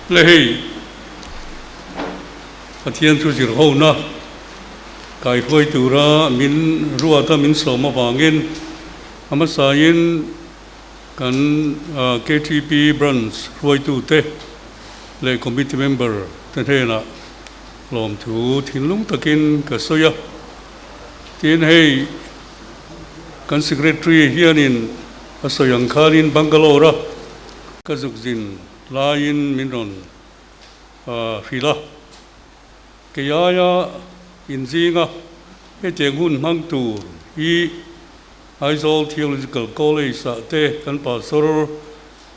Le hei, Pathian thu zir hona kaihruai tura min ruata min sawm avangin a hmasain kan KTP Branch hruaitute leh Committee member te hnenah lawmthu thinlung takin ka sawi a. Tin hei kan Secretary hianin a sawi ang khanin Bangalore-a ka zuk zin laiin min rawn hrilh a, kei aia inzinga hetiang hun hmang tur hi Aizawl Theological College-ah te kan pastor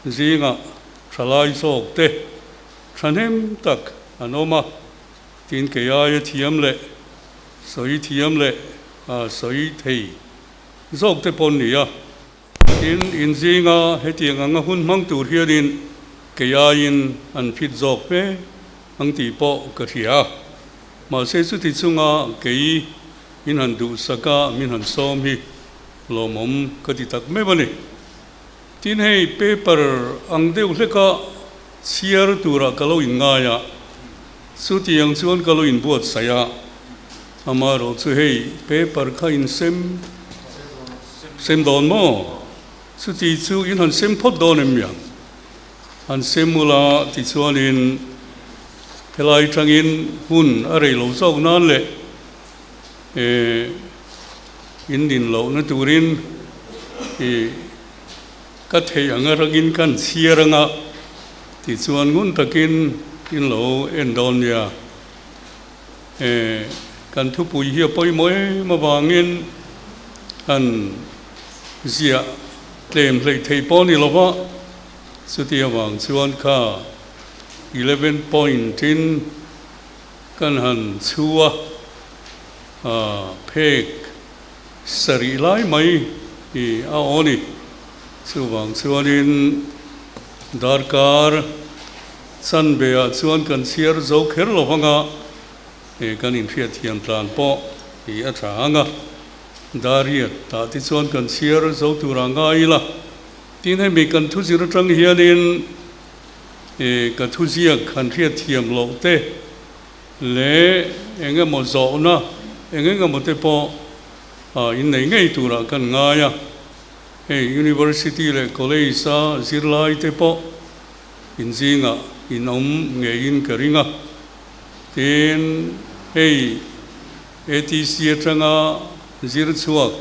zingah thalai zawk te thahnem tak an awm a, tin kei aia thiam leh sawi thiam leh sawi thei zawk te pawh an ni a. Tin, inzinga hetiang anga hun hmang tur hianin kei aiin an fit zawk fe ang tih pawh ka hria. Mahse chuti chunga kei min han duhsak a, min han sawm hi lawmawm ka ti tak meuh a ni. Tin, hei paper ang deuh hleka chhiar turah ka lo inngai a, chutiang chuan ka lo inbuatsaih a, amaherawh chu hei paper kha insem Sem dawn maw? Chuti chu in han sem phawt dawn em miang? Han sem ula tichuanin helai tangin hun a rei lo zawk nan leh in din lohna turin i ka theih anga rangin kan chhiar anga tichuan ngun takin in lo en dawn nia. Kan thupui hi a pawimawh em avangin han ziah tlem hleih theih pawh a ni lo va, chuti avang chuan kha 11 point in kan han chhu a, phek sarih lai mai hi a aw ni. Chuvang chuanin darkar Chanbe-ah chuan kan chhiar zo kher lo vanga he kan inhriat thiam tlan pawh hi a tha ang a, Dariat tah te chuan kan chhiar zo turah ngai ila. Tin hemi kan thuzir atang hianin he ka thuziak han hriat thiam loh te leh eng emaw zawhna eng eng emaw te pawh innei ngei turah kan ngai a, hei University leh College-a zirlai te pawh In zingah in awm ngeiin ka ring a, tin hei ATC atanga zir chhuak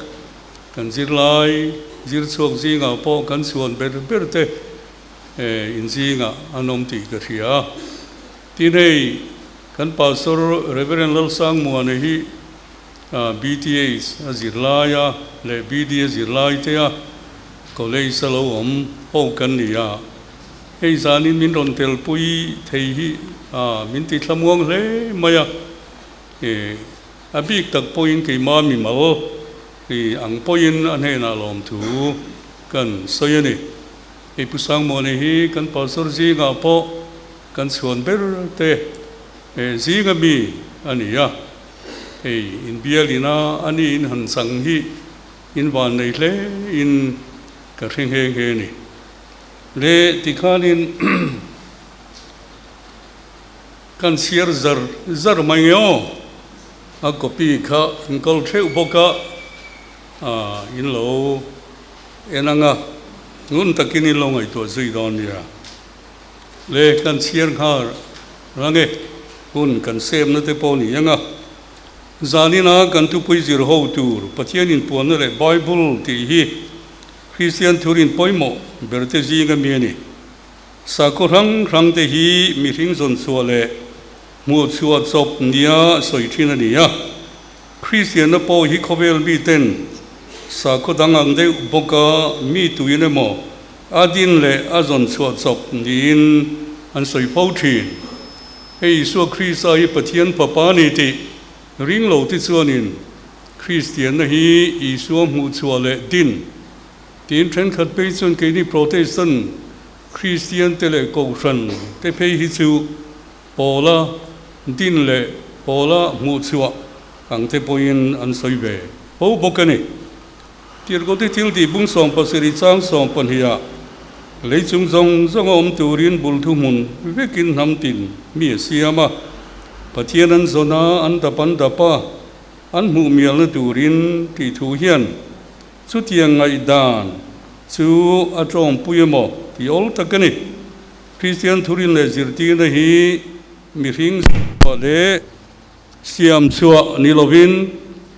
kan zirlai zir chhuak zingah pawh kan chhuan ber ber te in zingah an awm tih ka hria a. Tin hei kan Pastor Rev Lalsangmuana hi BTH a zirlai a leh BD a zirlai te a College a lo awm ho kan ni a, hei zanin min rawn telpui thei hi min ti thlamuang hle mai a, a bik tak pawhin keimah mimal ang pawhin a hnenah lawmthu kan sawi a ni. Hei Pu Sangmuani hi kan Pastor zingah pawh kan chhuan ber te zinga mi a ni a, hei inbialina a niin han chang hi In van nei hle in ka hre nghe nghe ni. Le tikhanin kan chhiar zar zar mai nge aw. A copy kha in kawl theuh bawk a, in lo en ang a, ngun takin in lo ngaihtuah zui dawn nia. Le kan chhiar nghal rang e, hun kan semna te pawh ni ang a. Zanina kan thupui zir ho tur Pathian inpuanna leh Bible tih hi Kristian thurin pawimawh berte zinga mi a ni. Sakhaw hrang hrangte hi mihring zawnchhuah leh hmuhchhuah chawp nia sawi thin a ni a. Kristianna pawh hi khawvel miten sakhaw dang ang deuh bawka mi tuin emaw a din leh a zawnchhuah chawp niin an sawi fo thin. Hei Isua Krista hi Pathian Fapa a ni tih ring lo te chuanin Kristianna hi Isua hmuhchhuah leh din tiin thenkhat phei chuan keini Protestant Kristian te leh Kohhran te phei hi chu pawla din leh pawla hmuhchhuah ang te pawhin an sawi ve fo bawk a ni. Tirhkohte thil tih bung 17 chang 12 ah. Lei chung zawng zawnga awm turin bul thuhmun vekin hnam tin mi a siam a. Pathian an zawn a, an dap an dap a, an hmuh mialna turin tih thu hian chutiang ngaihdan chu a tawngpui emaw tih awl tak a ni. Kristian thurin leh zirtirna hi mihring leh Siam chhuah ni lovin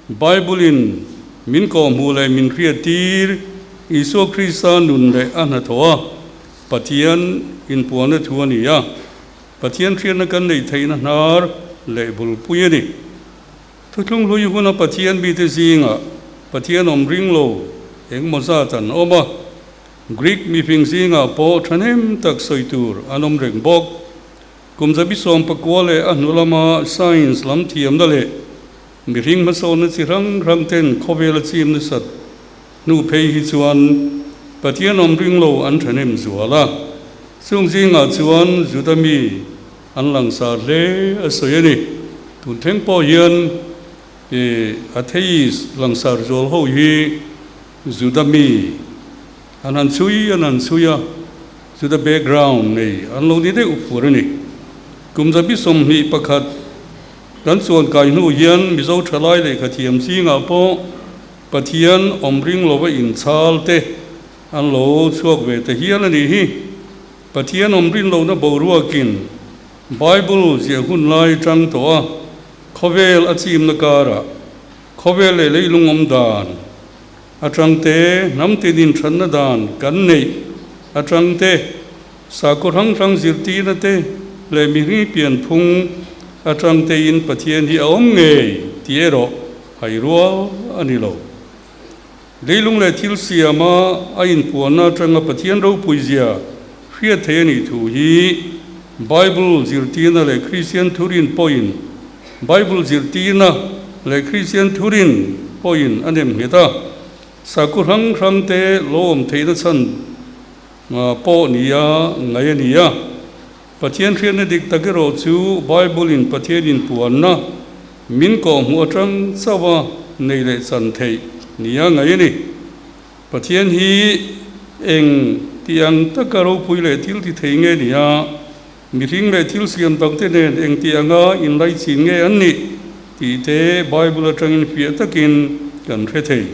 Bible-in min kawhhmuh leh min hriattir Isua Krista nun leh a hnathawh a Pathian inpuanna thu a ni a, Pathian hriatna kan neih theihna hnar leh bulpui a ni. Thuthlung hlui huna Pathian mite zingah Pathian awm ring lo engmaw zat an awm a, Greek mifing zingah pawh thahnem tak sawi tur an awm reng bawk. Kum zabi 19 leh a hnu lama science lam thiamna leh mihring hmasawnna chi hrang hrang ten khawvel a chim nasat hnu phei hi chuan Pathian awm ring lo an thahnem zual a. Chung zingah chuan Juda mi an langsar hle a sawi a ni. Tun thleng pawh hian atheist langsar zual ho hi Juda mi an han chhui an han chhui a. Chuta background nei an lo ni deuh fur a ni. Kum 21 kan chuan kai hnu hian Mizo thalai lehkha thiam zingah pawh Pathian awm ring lova inchhal te an lo chhuak ve ta hial a nih hi. Pathian awm rin lohna boruakin Bible ziah hun lai tang tawh a, khawvel a chimna karah khawvel leh leilung awm dan, Atang te, hnam tin inthanna dan kan neih atang te, sakhaw hrang hrang zirtirna te leh mihring pianphung atang tein Pathian hi a awm ngei tih erawh hai rual a ni lo. Leilung leh thil siama a inpuanna atanga Pathian ropui zia hriat theih a nih thu hi Bible zirtirna leh Kristian thurin pawhin Bible zirtirna leh Kristian thurin pawhin a nem nghet a, sakhaw hrang hrang te lo awm theihna chhan pawh nia ngaih a ni a. Pathian hriatna dik tak erawh chu Bible-in Pathian inpuanna min kawhhmuh atang chauh a nei leh chan theih nia ngaih a ni. Pathian hi eng ti ang taka ropui leh thil ti thei nge nia? Mihring leh thil siam dangte nen engti anga inlaichin nge an nih tih te Bible atangin fiah takin kan hre thei.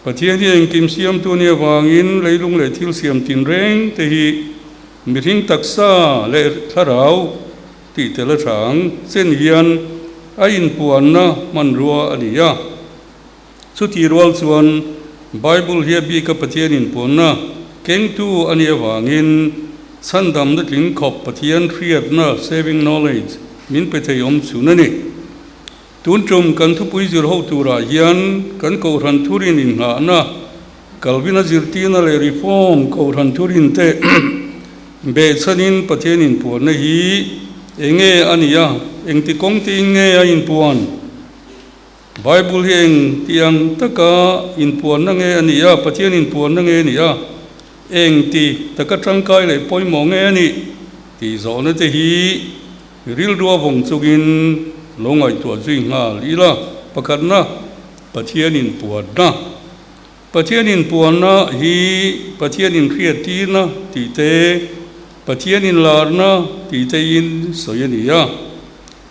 Pathian hi engkim siamtu nia vangin leilung leh thil siam tinreng te hi mihring taksa leh thlarau tih tel a tha ang chen hian a inpuanna hmanrua a ni a. Chuti rual chuan Bible hi a bika Pathian inpuanna kengtu a nih avangin chhandamna tling khawp Pathian hriatna, saving knowledge, min pe thei awm chhun a ni. Tun tum kan thupui zir ho turah hian kan Kohhran thurin innghahna, Calvin-a zirtirna leh Reform Kohhran thurin te behchhanin Pathian inpuanna hi enge a nih a, engti kawng tiin nge a inpuan? Bible hi eng ti ang taka inpuanna nge a nih a, Pathian inpuanna nge a nih a, eng ti taka tangkai leh pawimawh nge a nih tih zawhna te hi rilrua vawng chungin lo ngaihtuah zui nghal ila. Pakhatna, Pathian inpuanna. Pathian inpuanna hi Pathian inhriattirna tih te, Pathian inlarna tih tein sawi a ni a.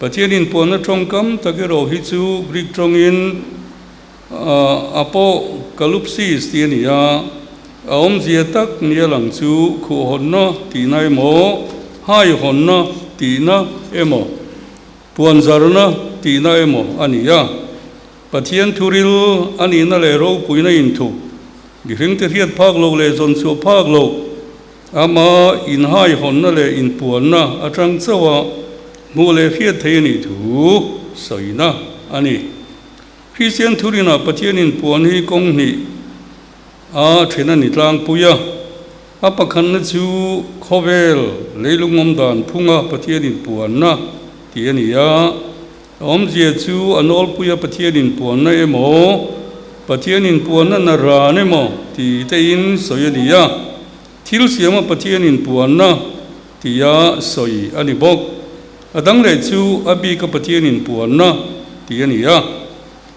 Pathian inpuanna tawngkam tak erawh hi chu Greek tawngin apokalupsis tih a ni a, a awmzia tak nia lang chu khuhhawnna tihna emaw, haihawnna tihna emaw, puanzarna tihna emaw a ni a. Pathian thuril a nihna leh ropuina inthup, mihringte hriat phak loh leh zawn chhuah phak loh, Ama inhaihawnna leh inpuanna atang chauh a hmuh leh hriat thei a nih thu sawina a ni. Kristian thurinah Pathian inpuan hi kawng hnih a then a ni tlangpui a. A pakhatna chu khawvel leilung awm dan phunga Pathian inpuanna tih a ni a. A awmzia chu a nawlpuia Pathian inpuanna emaw, Pathian inpuanna na ran emaw ti tein sawi a ni a. Thil siama Pathian inpuanna tia sawi a ni bawk. A dang leh chu a bika Pathian inpuanna ti a ni a.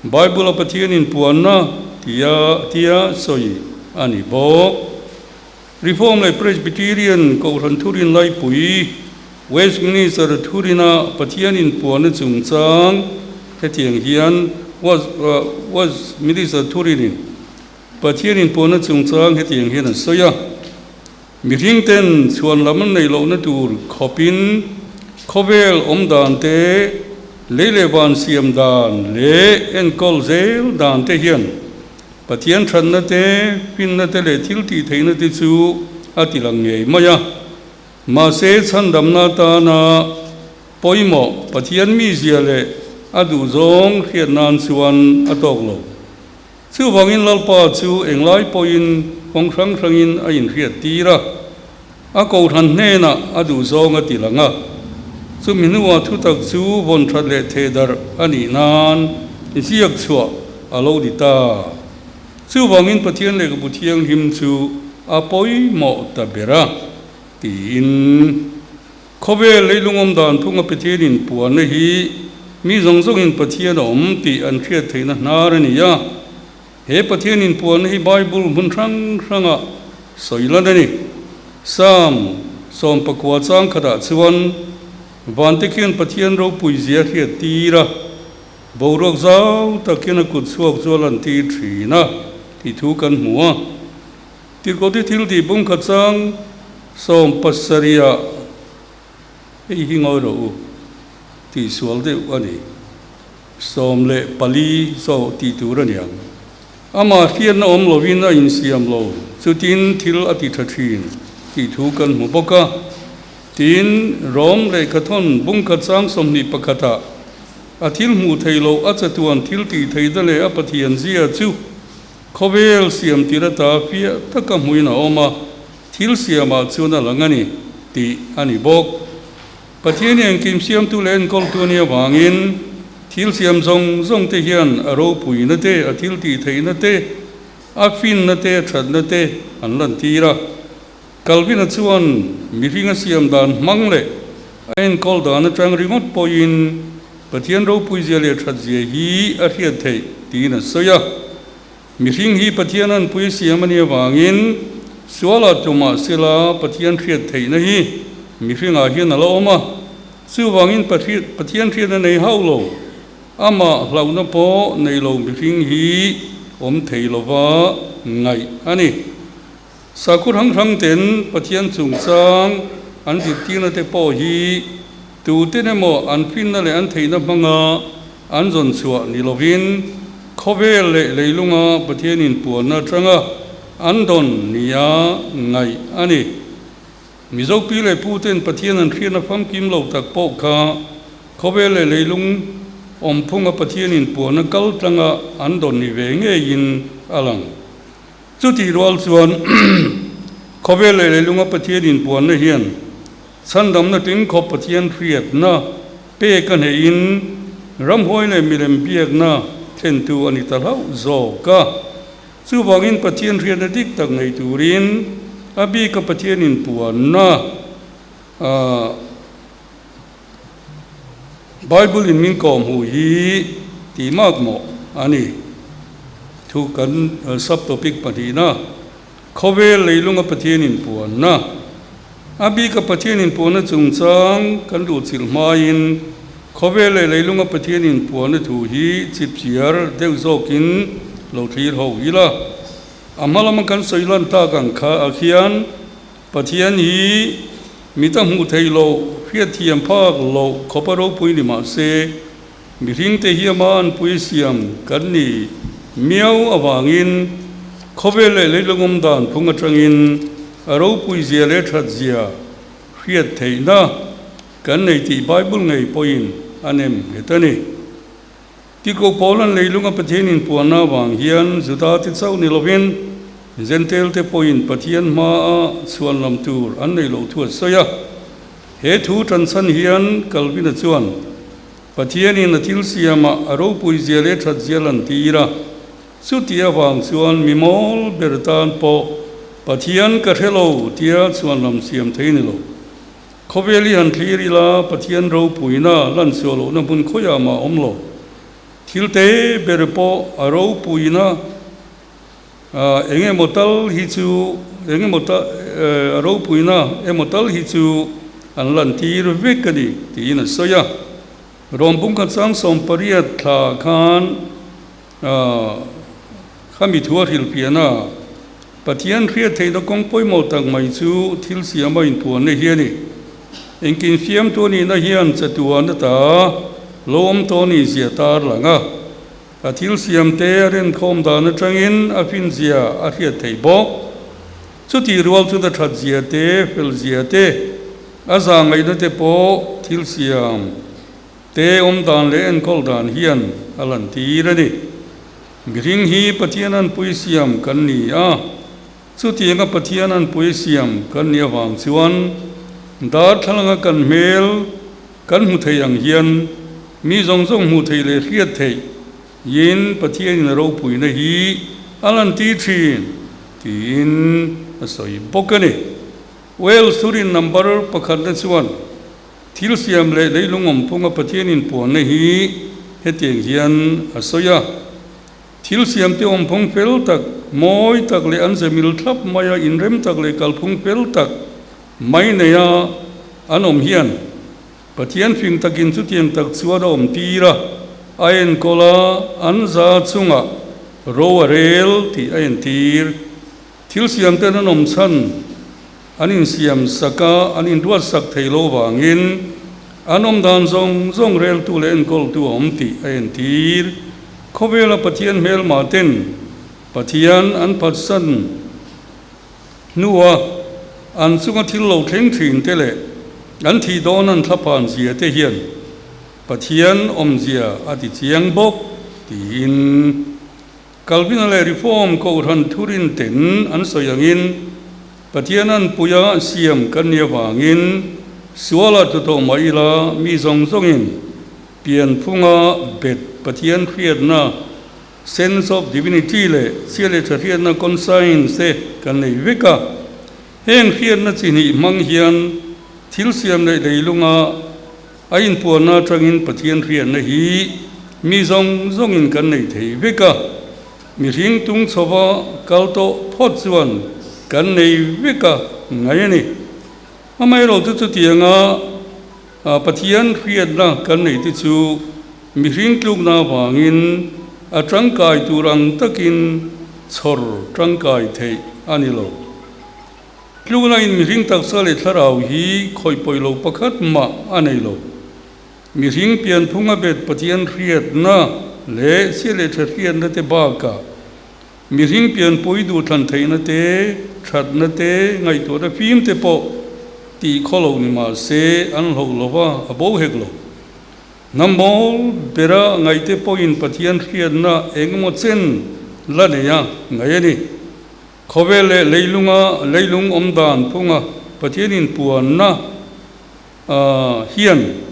Bible-a Pathian inpuanna tia tia sawi a ni bawk. Reform leh Presbyterian Kohhran Thurin Laipui, Westminster Thurina Pathian inpuanna chungchang hetiang hian Westminster Thurinin Pathian inpuanna chungchang hetiang hian an sawi a, Mihring ten chhuan lam an neih lohna tur khawpin khawvel awm dan te, lei leh van siam dan leh enkawl zel dan te hian Pathian thatna te, finna te leh thil tih theihna te chu a ti lang ngei mai a. Mahse, chhandamna atana pawimawh Pathian mizia leh a duhzawng hriat nan chuan a tawk lo. Chuvangin Lalpa chu englai pawhin kawng hrang hrangin a inhriat tir a, a kohhran hnenah a duhzawng a ti lang a. Chumi hnuah thutak chu vawn that leh theh darh a nih nan ziak chhuah a lo ni ta. Chuvangin Pathian lehkhabu thianghlim chu a pawimawh ta ber a, tiin. Khawvel leilungawm dan phunga Pathian inpuanna hi mi zawng zawngin Pathian a awm tih an hriat theihna hnar a ni a. He Pathian inpuanna hi Bible hmun hrang hrangah sawi lan a ni. Psalm 19 chang khatah chuan Vante khian Pathian ropui zia hriat tir a, boruak zau tak hian a kut chhuak chu a lan tir thin a tih thu kan hmu a. Tirhkohte thil tih bungkhat chang 17 ah hei hi ngawi rawh u tih sual deuh a ni. 14 zawh tih tur a ni ang. Amah hriatna awm lovin a insiam lo, chutin thil a ti tha thin tih thu kan hmu bawk a. Tin, Rom lehkhathawn bungkhat chang 21 ah a thil hmuh theih loh a chatuan thil tih theihna leh a Pathian zia chu Khawvel siam tir ata fiah taka hmuin a awm a, thil siamah chuan a lang a ni tih a ni bawk. Pathian engkim siamtu leh enkawltu a nih avangin thil siam zawng zawng te hian a ropuina te, a thil tih theihna te, a finna te, a thatna te an lantir a. Calvin-a chuan mihring a siam dan hmang leh a enkawl dan atang ringawt pawhin Pathian ropuizia leh thatzia hi a hriat theih tiin a sawi a. Mihring hi Pathian anpui siam a nih avangin sualah tumah sela Pathian hriat theihna hi mihringah hian a la awm a. Chuvangin Pathian hriatna nei hauh lo, amah hlauhna pawh nei lo mihring hi awm thei lova ngaih a ni. Sakhaw hrang hrang ten Pathian chungchang an zirtirna te pawh hi tuten emaw an finna leh an theihna hmanga an zawn chhuah ni lovin khawvel leh leilunga Pathian inpuanna atanga an dawn nia ngaih a ni. Mizo pi leh pu ten Pathian an hriatna famkim lo tak pawh kha khawvel leh leilung awmphunga Pathian inpuanna kal tlanga an dawn ni ve ngeiin a lang. Chutih rual chuan khawvel leh leilunga Pathian inpuanna hian chhandamna tling khawp Pathian hriatna pek a hneihin ramhuai leh milem biakna thlentu a ni ta hlauh zawk a. Chuvangin Pathian hriatna dik tak nei turin a bika Pathian inpuanna Bible in min kawhhmuh hi tih mak mawh a ni. Thu kan sub-topic pahnihna, Khawvel leilunga Pathian inpuanna. A bika Pathian inpuanna chungchang kan luhchilh hmain khawvel leh leilunga Pathian inpuanna thu hi chipchiar deuh zawkin lo thlir ho ila. A hma lama kan sawi lan tak ang kha khian Pathian hi mit a hmuh theih loh, hriatthiam phak loh khawp a ropui ni mah se, mihringte hi ama anpui siam kan nih miau avangin khawvel leh leilungawm dan phung atangin a ropui zia leh that zia hriat theihna kan nei tih Bible ngei pawhin a nem nghet a ni. Tiko Paulan leilunga Pathian inpuanna avang hian Judate chauh ni lovin Jentail-te pawhin Pathian hmaa chhuan lam tur an nei loh thu a sawi a. He thu tanchhan hian Calvin-a chuan Pathianin a thil siamah a ropui zia leh that zia lantir a. Chuti avang chuan mi mawl ber tan pawh Pathian ka hre lo tia chhuan lam siam thei ni lo. Khawvel hi han thlir ila Pathian ropuina lan chhuah lohna hmun khawiah mah awm lo. Thil te ber pawh a ropuina eng emaw tal hi chu eng emaw ta a ropuina emaw tal hi chu an lantir vek a ni tiin a sawi a. Rawm pumkhat chang 18 thla khan khami thu a hrilhfiah a, Pathian hriat theihna kawng pawimawh tak mai chu thil siam a inpuanna hi a ni. Engkim fiamtu a nihna hian chatuan ata lo awm tawh a nih zia tar lang a, a thil siamte a renkhawm dan atangin a finzia a hriat theih bawk. Chutih rual chuan a that zia te, fel zia te, a zah ngaihna te pawh thil siam te awm dan leh enkawl dan hian a lantir a ni. Mihring hi Pathian anpui siam kan ni a, chutianga Pathian anpui siam kan nih avang chuan darthlalanga kan hmel kan hmu thei ang hian mi zawng zawng hmuh theih leh hriat theih yin Pathianin a ropuina hi a lantir thin tiin a sawi bawk a ni. Wales thurin number pakhatna chuan Thil siam leh leilung awmphunga Pathian inpuanna hi hetiang hian a sawi a, Thil siamte awmphung fel tak, mawi tak leh an ze mil thlap maia inrem tak leh kalphung fel tak mai neia an awm hian Pathian fing takin chutiang tak chuan a awm tir a, a enkawl a, an za chungah ro a rel tih a entir. Thil siamten an awm chhan an insiam sak a, an inruat sak thei lo vangin an awm dan zawng zawng reltu leh enkawltu a awm tih a entir. Khawvela Pathian hmelma ten Pathian an phatsan hnua an chunga thil lo thleng thin te leh an thih dawn an thlaphan zia te hian Pathian awmzia a ti chiang bawk tiin Calvin-a leh Reform Kohhran thurin ten an sawi angin, Pathian an puia siam kan nih avangin suala tlu tawh mah ila mi zawng zawngin pianphunga bet Pathian hriatna, sense of divinity, leh chhia leh tha hriatna, conscience, te kan nei vek a. Heng hriatna chi hnih hmang hian thil siam leh leilunga A inpuanna atangin Pathian hriatna hi mi zawng zawngin kan nei thei vek a, mihring tung chhova kal tawh phawt chuan kan nei vek a ngai a ni. Amaherawh chu chutianga Pathian hriatna kan nei te chu mihring tlukna avangin a tangkai tur ang takin chhawr tangkai theih a ni lo. Tlukna in mihring taksa leh thlarau hi khawih pawih lo pakhat mah a nei lo. Mihring pianphung a bet Pathian hriatna leh sia leh tha hriatna te bakah mihring pianpui duhthlan theihna te, thatna te, ngaihtuahna fim te pawh tih khaw lo ni mah se an hloh lo va, a bo hek lo. Hnam mawl bera ngaihte pawhin Pathian hriatna eng emaw chen la nei a ngaih a ni. Khawvel leh leilunga leilung awm dan phunga Pathian inpuanna hian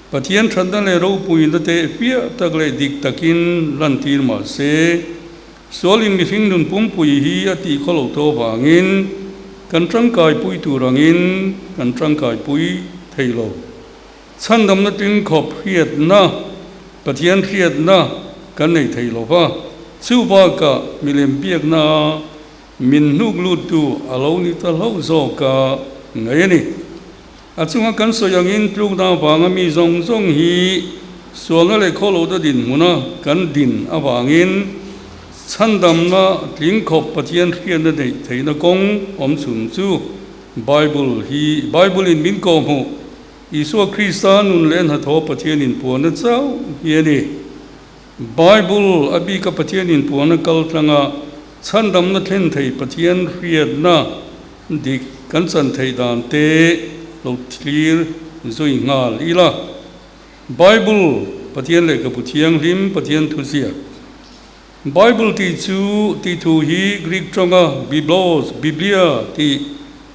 Pathian thatna leh ropuina te fiah tak leh dik takin lantir mah se, sualin mihring nun pumpui hi a tih khaw lo tawh avangin kan tangkaipui tur angin kan tangkaipui thei lo. Chhandamna tingkhawp hriatna, Pathian hriatna kan nei thei lo va, chu bakah milem biakna min hnuk luttu a lo ni ta hlauh zawk a ngaih a ni. A chunga kan sawi angin tlukna avanga mi zawng zawng hi sualna leh khawlohna dinhmuna kan din avangin chhandamna tlingkhawp Pathian hriatna neih theihna kawng awm chhun chu Bible hi Bible-in min kawhhmuh Isua Krista nun leh hnathawh Pathian inpuanna chauh hi a ni. Bible a bika Pathian inpuanna kal tlanga chhandamna thlen thei Pathian hriatna dik kan chan theih dan te lo thlir zui nghal ila. Bible, Pathian Lehkhabu Thianghlim, Pathian Thuziak. Bible tih chu tih thu hi Greek tawnga biblos, biblia, tih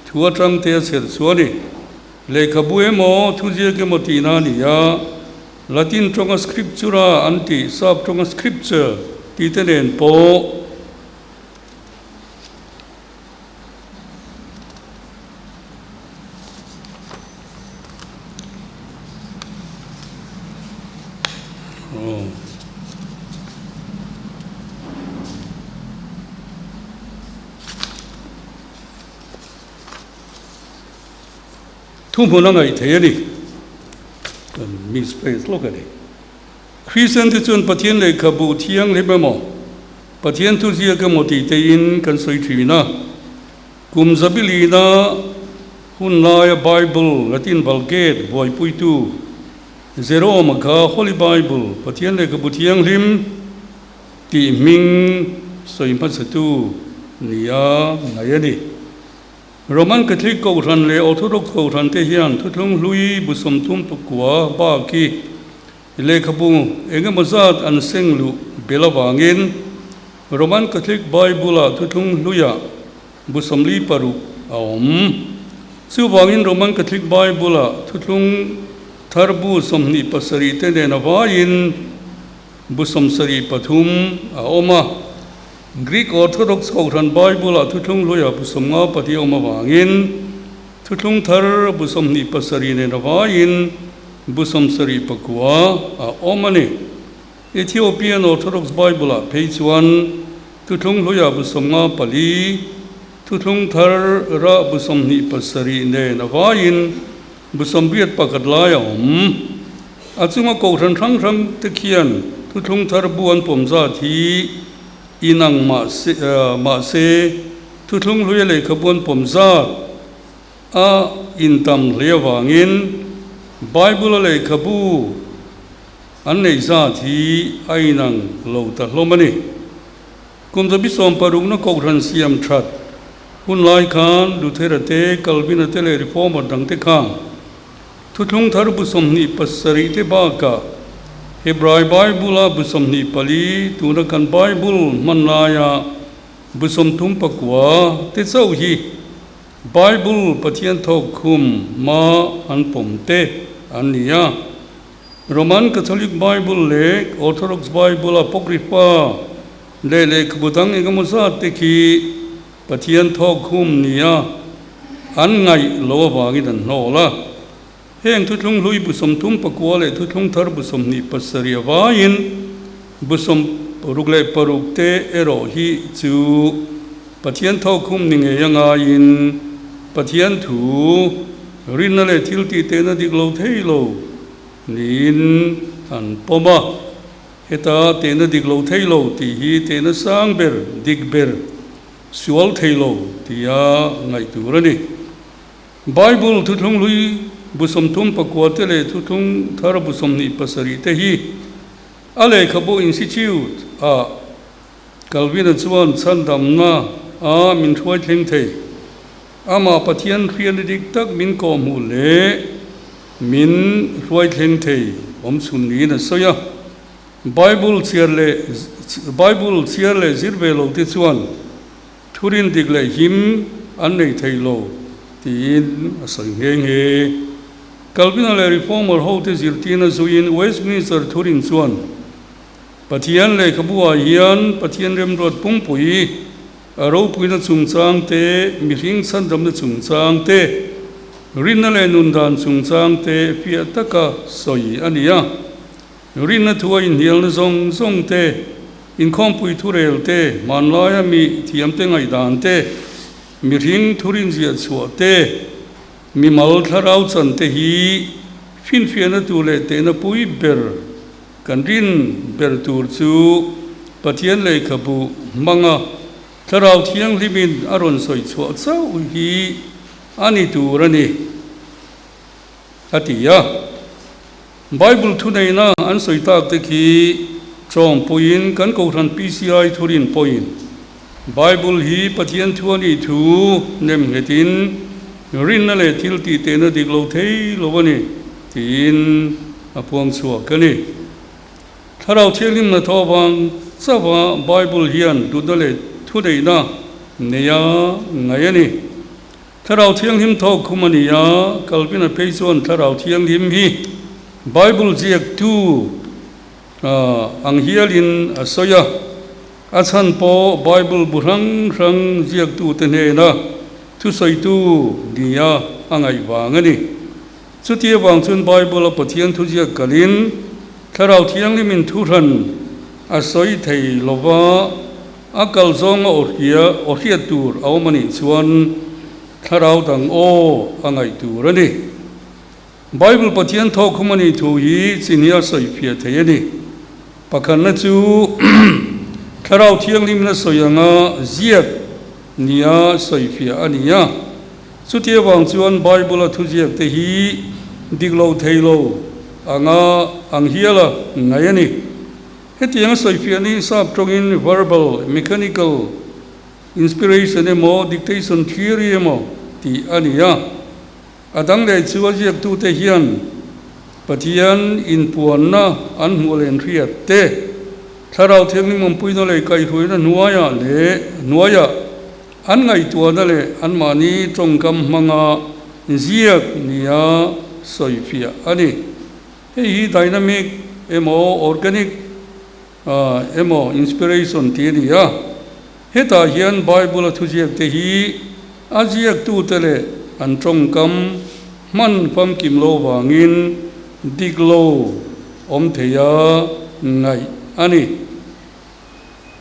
thu atang te a chher chu a ni. Lehkhabu emaw, thuziak emaw tihna a ni a, Latin tawnga scriptura an tih, sap tawnga scripture tih te nen pawh. Thuhmun a ngaih thei a ni. Kan misplace lawk a ni. Kristian te chuan Pathian lehkhabu thianghlim emaw, Pathian thuziak emaw tih teiin kan sawi thin a. Kum zabilina hun laia Bible, Latin Vulgate, buaipuitu Jerome-a kha Holy Bible, Pathian lehkhabu thianghlim, tih hming sawi hmasatu nia ngaih a ni. Roman Catholic Kohhran leh Orthodox Kohhran te hian thuthlung hlui bu 39 bak hi Lehkhabu eng emaw zat an seng luh bel avangin Roman Catholic Bible-ah thuthlung hluiah bu 46 a awm. Chuvangin Roman Catholic Bible-ah thuthlung thar bu 27 te nen a vaiin bu 73 a awm a. Greek Orthodox Kohhran Bible-ah thuthlung hluiah bu 54 a awm avangin thuthlung thar bu 27 nen a vaiin Bu 79 a awm a ni. Ethiopian Orthodox Bible-ah phei chuan Thuthlung Hluia bu 54, Thuthlung Thar rah bu 27 nen a vaiin bu 81 lai a awm. A chunga kohhran hrang hrang te khian Thuthlung Thar bu an pawm zat hi inang mahse mahse Thuthlung Hluia lehkhabu an pawm zat A intam hle avangin Bible-a lehkhabu an neih zat hi a inang lo ta hlawm a ni. Kum 16na Kohhran siam that hun lai khan Luthera te, Calvin-a te leh Reformer dangte khan Thuthlung Thar bu 27 te bakah Hebrai Bible-a bu 24 tuna kan Bible hman laia bu 39 te chauh hi Bible Pathian thawk khum ma an pawm te an ni a. Roman Catholic Bible leh Orthodox Bible Apocrypha leh lehkhabu dang engemaw zat te khi Pathian thawk khum nia an ngaih lo avangin an hnawl a. Heng thuthlung hlui bu 39 leh thuthlung thar bu 27 avaiin bu 66 te erawh hi chu Pathian thawkkhum ni ngei a ngaiin Pathian thu rinna leh thil tih tehna dik lo thei lo niin an pawm a. Heta tehna dik lo thei lo tih hi tehna sang ber, dik ber, sual thei lo tia ngaih tur a ni. Bible thuthlung hlui bu 39 te leh thuthlung thar bu 27 te hi a lehkhabu Institute ah Calvin-a chuan chhandamna a min hruai thleng thei. Amah Pathian hriatna dik tak min kawhhmuh leh min hruai thleng thei awm chhun niin a sawi a. Bible chhiar leh Bible chhiar leh zir ve lo te chuan Thurin dik leh him an nei thei lo tiin a sawi nghe nghe. Calvin-a leh Reformer hote zirtirna zuiin Westminster thurin chuan Pathian lehkhabu-ah hian Pathian remruat pumpui, a ropuina chungchang te, mihring chhandamna chungchang te, rinna leh nundan chungchang te fiah taka sawi a ni a. Rinna thu a inhnialna zawng zawng te, inkhawmpui thurel te, hmanlaia mi thiamte ngaihdan te, mihring thurinziah chhuah te, mimal thlarau chan te hi finfiahna tur leh tehna pui ber kan rin ber tur chu Pathian lehkhabu hmanga thlarau thianghlimin a rawn sawi chhuah chauh hi a ni tur a ni, a ti a. Bible thuneihna an sawi tak te khi tawngpuiin kan Kohhran PCI thurin pawhin Bible hi Pathian thu a nih thu nem nghetin rinna leh thil tih tehna dik lo thei lo a ni tiin a puang chhuak a ni. Thlarau Thianghlim hnathawh avang chauha Bible hian hlutna leh thuneihna neia ngaih a ni. Thlarau Thianghlim thawk khum a ni a, Calvin-a phei chuan Thlarau Thianghlim hi Bible ziaktu ang hialin a sawi a, a chhan pawh Bible bu hrang hrang ziaktute hnena thusawitu nia a ngaih vang a ni. Chuti avang chuan Bible-a Pathian thuziak kalin Thlarau Thianghlimin thuhran a sawi thei lova, A kal zawnga aw hria, aw hriat tur a awm a nih chuan thlarau dang aw a ngaih tur a ni. Bible Pathian thawk khum a nih thu hi chi hnih a sawi fiah thei a ni. Pakhatna chu Thlarau Thianghlimin a sawi anga ziak nia sawi fiah a ni a. Chuti avang chuan Bible-a thuziak te hi dik lo thei lo anga ang hial a ngaih a ni. Hetiang a sawi fiah ni sap tawngin verbal, mechanical inspiration emaw dictation theory emaw tih a ni a. A dang leh chu a ziaktute hian Pathian inpuanna an hmuh leh an hriat te, Thlarau Thianghlim awmpuina leh kaihhruaina hnuaiah leh hnuaiah an ngaihtuahna leh anmahni tawngkam hmanga ziak nia sawifiah a ni. Hei hi dynamic emaw organic emaw inspiration tih a ni a. Hetah hian Bible-a thuziakte hi a ziaktute leh an tawngkam hman famkim lo vangin dik lo awm theia ngaih a ni.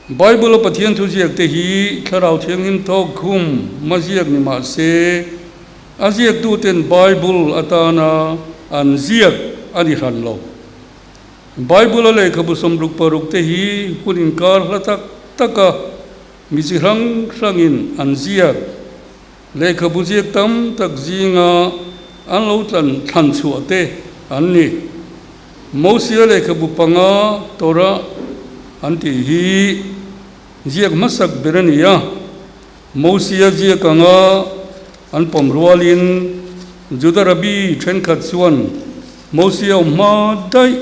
Bible-a Pathian thuziakte hi Thlarau Thianghlim thawk khum ma ziak ni mah se, a ziaktuten Bible atana an ziak a ni hran lo. Bible-a lehkhabu 66 te hi hun inkar hla tak taka mi chi hrang hrangin an ziak. Lehkhabu ziak tam tak zinga an lo tlan thlan chhuah te an ni. Mosia lehkhabu panga Torah an tih hi ziak hmasak ber a ni a. Mosia ziak anga an pawm rualin Juda Rabbi thenkhat chuan Mosia awm hma daih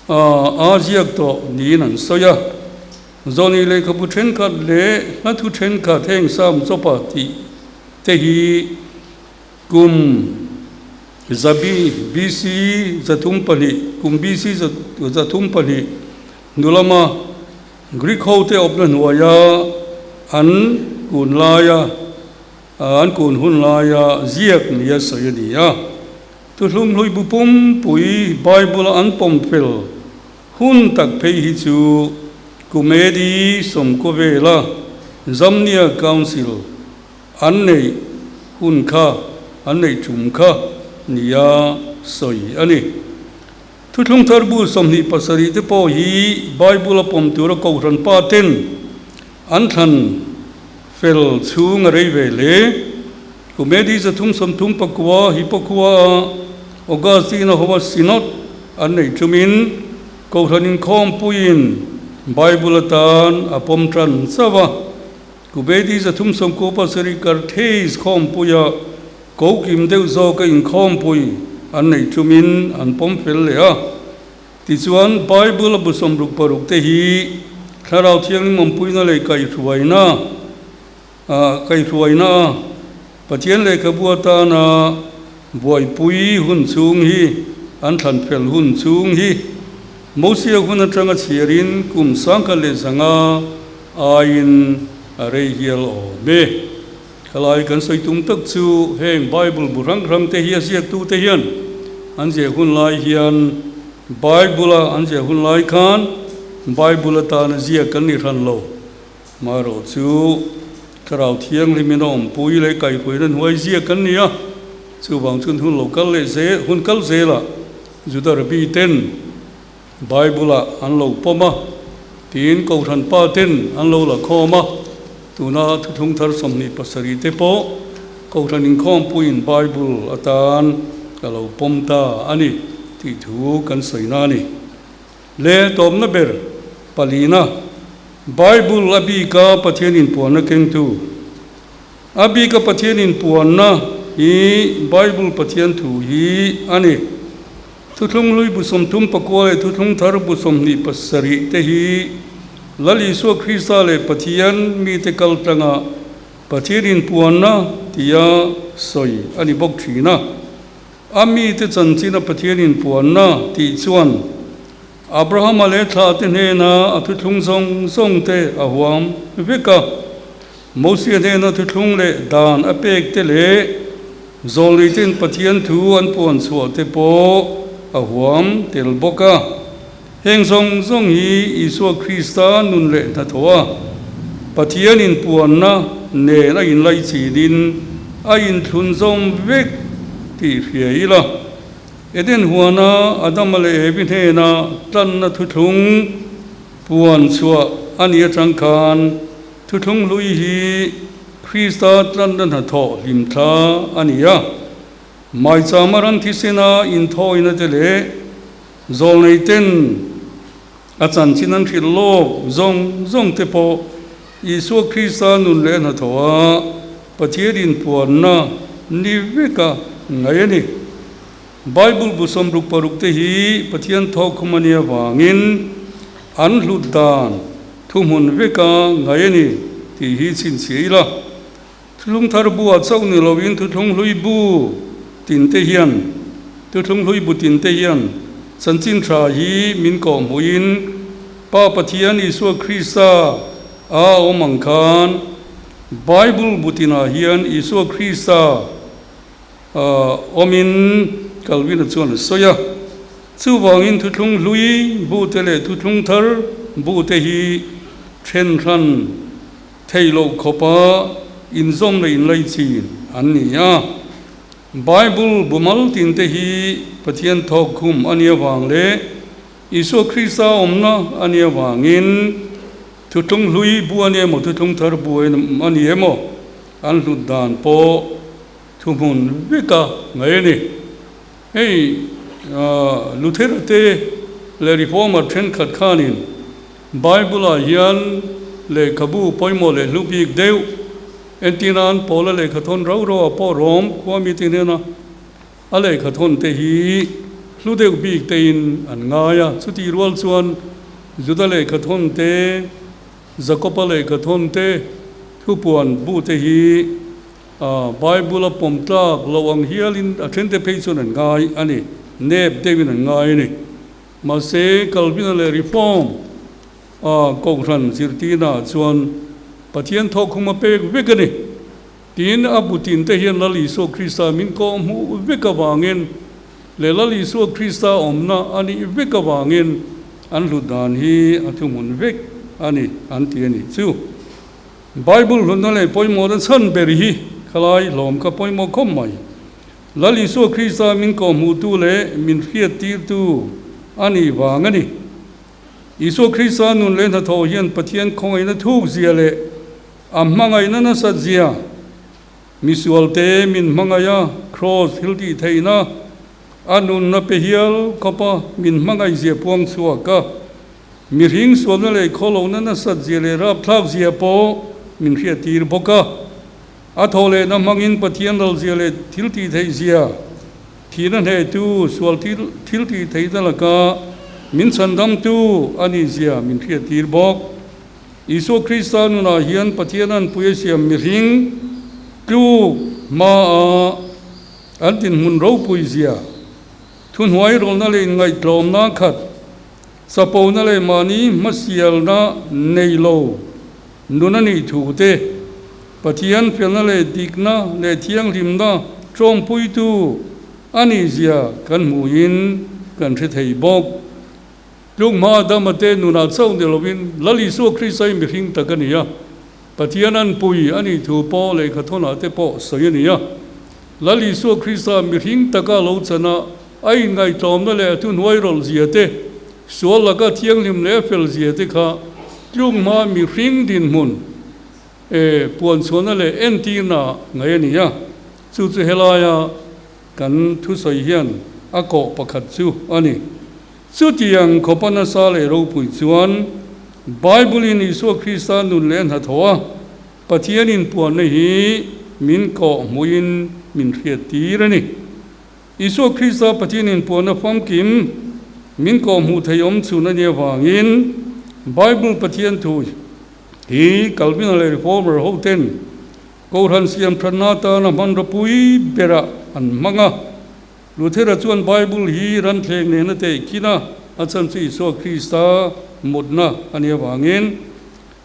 a ziak tawh niin an sawi a. Zawni lehkhabu thenkhat leh hla thu thenkhat heng Sam chawpa tih te hi kum zabi BC 302 kum BC 302 hnu lama Greek hote awpna hnuaia an kun laia an kun hun laia ziak nia sawi a ni a. Thuhlum hlui bu pumpui Bible-a an pawm fel hun tak phei hi chu kum AD sawmkua vela Jamnia Council an neih hun kha an neih tum kha nia sawi a ni. Thuthlung thar bu 27 te pawh hi Bible-a pawm tura Kohhran pa ten an thlan fel chhung a rei ve hle. Kum AD 339 Hippokhua-a Augustine-a hova Synod an neih tumin Kohhran inkhawmpuiin Bible atan a pawm tan chauh a. Kum AD 397 Carthage khawmpuia Ko kim deuh zawka inkhawmpui an neih tumin an pawm fel leh a. Tichuan, Bible a bu 66 te hi Thlarau Thianghlim awmpuina leh kaihhruaina kaihhruaina a Pathian lehkhabu atana buaipui hun chhung hi an thlan fel hun chhung hi Mosia hun atanga chhiarin kum 1100 aiin a rei hial awm e. Thalai kan sawi tum tak chu heng Bible bu hrang hrang te hi a ziaktu te hian an ziah hun lai hian Bible a an ziah hun lai khan Bible atana ziak kan ni hran lo. Marawh chu Thlarau Thianghlimin a awmpui leh kaihhruaina hnuai ziak kan ni a, chuvang chuan hun lo kal leh zel hun kal zelah Juda Rabbi ten Bible-ah an lo pawm a, tiin Kohhran pa ten an lo la khawm a, tuna thuthlung thar 27 te pawh Kohhran inkhawmpuiin Bible atan a lo pawm ta a ni tih thu kan sawina a ni. Le tawpna ber palina, Bible a bika Pathian inpuanna kengtu. A bika Pathian inpuanna hi Bible Pathian thu hi a ni. Thuthlung hlui bu 39 leh Thuthlung thar bu 27 te hi Lal Isua Krista leh Pathian mite kal tlanga Pathian inpuanna tia sawi a ni bawk thin a. A mite chanchina Pathian inpuanna tih chuan Abrahama leh thlahte hnena a thuthlung zawng zawng te a huam vek a. Mosia hnena thuthlung leh dan a pek te leh Zawlneite'n Pathian thu an puan chhuah te pawh a huam tel bawk a. Heng zawng zawng hi Isua Krista nun leh hnathawh a, Pathian inpuanna nen a inlaichin a inthlun zawm vek tih hria ila. Eden huana Adama leh Evi hnena tlanna thuthlung puan chhuah a nih atang khan thuthlung hlui hi Krista tlanna hnathawh hlimthla a ni a. Maichama ran thisena inthawina te leh zawlnei ten a chanchin an hrilh lawk zawng zawng te pawh Isua Krista nun leh hnathawha Pathian inpuanna ni veka ngaih a ni. Bible bu 66 te hi Pathian thawkkhum a nih avangin an hlut dan thuhmun veka ngaih a ni tih hi chhinchhiah ila. Thuthlung thar bu ah chauh ni loin thuthlung hlui bu tin te hian thuthlung hlui bu tin te hian chanchin tha hi min kawh hmuhin Pa Pathian Isua Krista a awm ang khan Bible bu tinah hian Isua Krista a awmin Calvin-a chuan a sawi a. Chuvangin thuthlung hlui bu te leh thuthlung thar bu te hi then hran Thei loh khawpa inzawm leh inlaichin an ni a. Bible bu mal tin te hi Pathian thawk khum a nih avang leh Isua Krista awmna a nih avangin thuthlung hlui bu a ni emaw thuthlung thar bu a ni emaw an hlut dan pawh thuhmun veka ngaih a ni. Hei Luther-a te leh Reformer thenkhat khanin Bible-ah hian lehkhabu pawimawh leh hlu bik deuh entirnan Paula lehkhathawn rau rauah pawh Rom khua mite hnena a lehkhathawn te hi hlu deuh bik tein an ngai a. Chutih rual chuan Juda lehkhathawn te, Jakoba lehkhathawn te, thupuan bu te hi Bible-a pawm tlak loh ang hialin a thente phei chuan an ngai a ni, nep deuhin an ngai a ni. Mahse, Calvin-a leh Reform a Kohhran zirtirnaah chuan Pathian thawkkhum a pek vek a ni. Tin, a bu tinte hian Lal Isua Krista min kawh hmuh vek avangin leh Lal Isua Krista awmna a nih vek avangin an hlut dan hi a thuhmun vek a ni an ti a nih chu. Bible hlutna leh pawimawhna chhan ber hi khalai hlawm kha pawimawh khawp mai. Lal Isua Krista min kawhhmuhtu leh min hriattirtu a nih vang a ni. Isua Krista nun leh hnathawh hian Pathian khawngaihna thuk zia leh a hmangaihna nasat zia, misualte min hmangaih a, Kraws thil tih theihna, a nunna pe hial khawpa min hmangaih zia puang chhuak a, mihring sualna leh khawlohna nasat zia leh rapthlak zia pawh min hriattir bawk a. A thaw lehna hmangin Pathian lalzia leh thil tih theih zia, thihna hnehtu, sual thil thil tih theihna laka min chhandamtu a nih zia min hriattir bawk. Isua Krista nunah hian Pathian anpui a siam mihring tluk hmaa an dinhmun ropui zia, thuhnuai rawlna leh inngaihtlawmna khat, chapona leh mahni hmasialna nei lo, Nun a nih thu te, Pathian felna leh dikna leh thianghlimna tawngpuitu a nih zia kan hmuhin kan hre thei bawk. Tluk hma Adama te nunah chauh ni lovin Lal Isua Krista hi mihring tak a ni a, Pathian anpui a nih thu pawh lehkhathawnah te pawh sawi a ni a. Lal Isua Krista mihring taka lo chana a inngaihtlawmna leh a thuhnuai rawlh zia te, Sual laka thianghlim leh fel zia te kha tluk hma mihring dinhmun e puanchhuahna leh entirna ngaih a ni a, chu chu helaia kan thusawi hian a kawh pakhat chu a ni. Chutiang khawpa nasa leh ropui chuan Bible-in Isua Krista nun leh hnathawh a Pathianin puanna hi min kawh hmuhin min hriattir a ni. Isua Krista Pathianin puanna famkim min kawhhmuh thei awm chhun a nih avangin Bible Pathian thu hi Calvin-a leh Reformer hoten Kohhran siam thatna atana hmanraw pui berah an hmang a. Luther-a chuan Bible hi ranthleng nena tehkhin a, a chhan chu Isua Krista mutna a nih avangin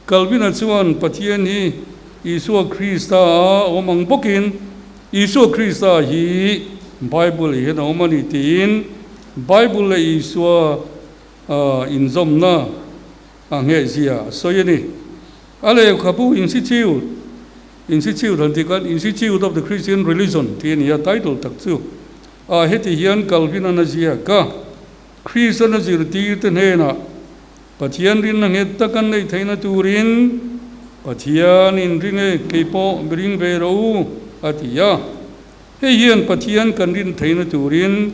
Calvin-a chuan Pathian hi Isua Krista a awm ang bawkin Isua Krista hi Bible hian a awm a ni tiin Bible leh Isua inzawmna a nghehzia a sawi a ni. A lehkhabu Institute, Institute han tih khan Institute of the Christian Religion tih a ni a, title tak chu. ah heti hian Calvin-a'n a ziak a, Krista'n a zirtirte hnenah Pathian rinna nghet tak an neih theihna turin Pathian in ring e, kei pawh mi ring ve rawh u, a ti a. Hei hian Pathian kan rin theihna turin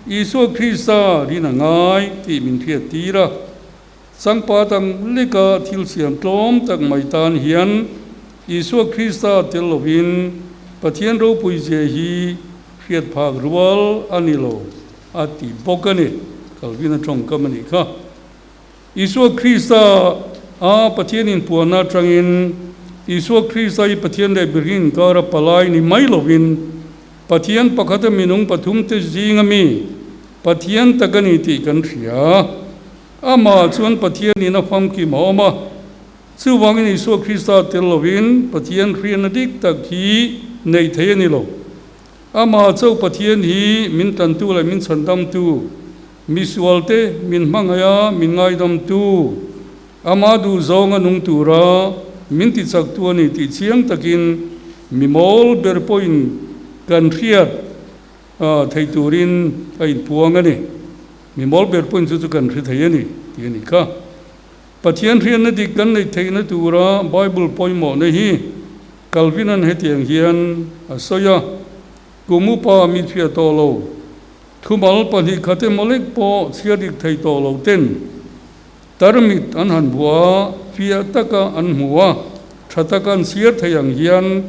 Isua Krista rin a ngai tih min hriattir a. Changpa tam leka thil siam tlawm tak mai tan hian Isua Krista tel lovin Pathian ropui zia hi hriat phak rual a ni lo a ti bawk a ni. Calvin-a tawngkam a nih kha. Isua Krista a Pathian inpuanna atangin Isua Krista hi Pathian leh mihring inkara palai ni mai lovin Pathian pakhata minung pathumte zinga mi Pathian tak a ni tih kan hria. Amah chuan Pathianin a famkim a awm a, chuvangin Isua Krista tel lovin Pathian hriatna dik tak hi neih theih a ni lo. Amah chauh Pathian hi min tlantu leh min chhandamtu, misualte min hmangaih a min ngaidamtu, Amah duhzawng a nung tura min tichaktu a ni tih chiang takin mi mawl ber pawhin kan hriat theih turin a inpuang a ni. Mi mawl ber pawhin chu chu kan hre thei a ni tih a ni kha. Pathian hriatna dik kan neih theihna tura Bible pawimawhna hi Calvin-a'n hetiang hian a sawi a, Kum upa mi chhia tawh lo, thumal pahnih khat emaw lek pawh chhiar dik thei tawh lo ten tarmit an han buah a, fiah taka an hmu a, tha taka an chhiar thei ang hian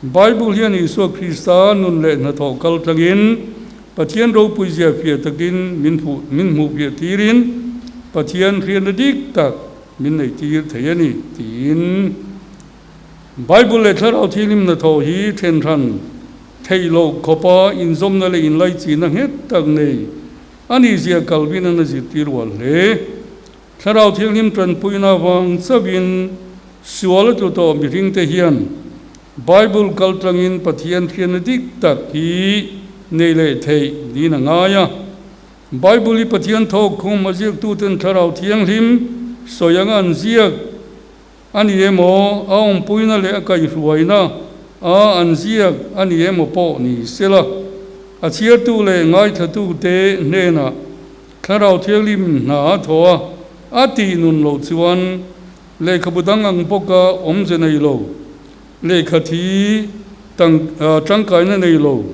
Bible hian Isua Krista nun leh hnathawh kal tlangin Pathian ropui zia fiah takin min hmuh min hmuh fiah tirin Pathian hriatna dik tak min nei tir thei a ni tiin Bible leh Thlarau Thianghlim hnathawh hi then hran theih loh khawpa inzawmna leh inlaichinna nghet tak nei a nih zia Calvin-a'n a zirtir ual hle. Thlarau Thianghlim tanpuina avang chauhin sual a tlu tawh mihringte hian Bible kaltlangin Pathian hriatna dik tak hi nei leh theih niin a ngai a. Bible hi Pathian thawkkhum a ziaktuten Thlarau Thianghlim sawi anga an ziak A ni emaw, a awmpuina leh a kaihhruaina a an ziak a ni emaw pawh ni sela, a chhiartu leh ngaithlatute hnenah Thlarau Thianghlim hna a thaw a, a tih nun loh chuan lehkhabu dang ang bawka awmze nei lo, lehkha thi tangkaina nei lo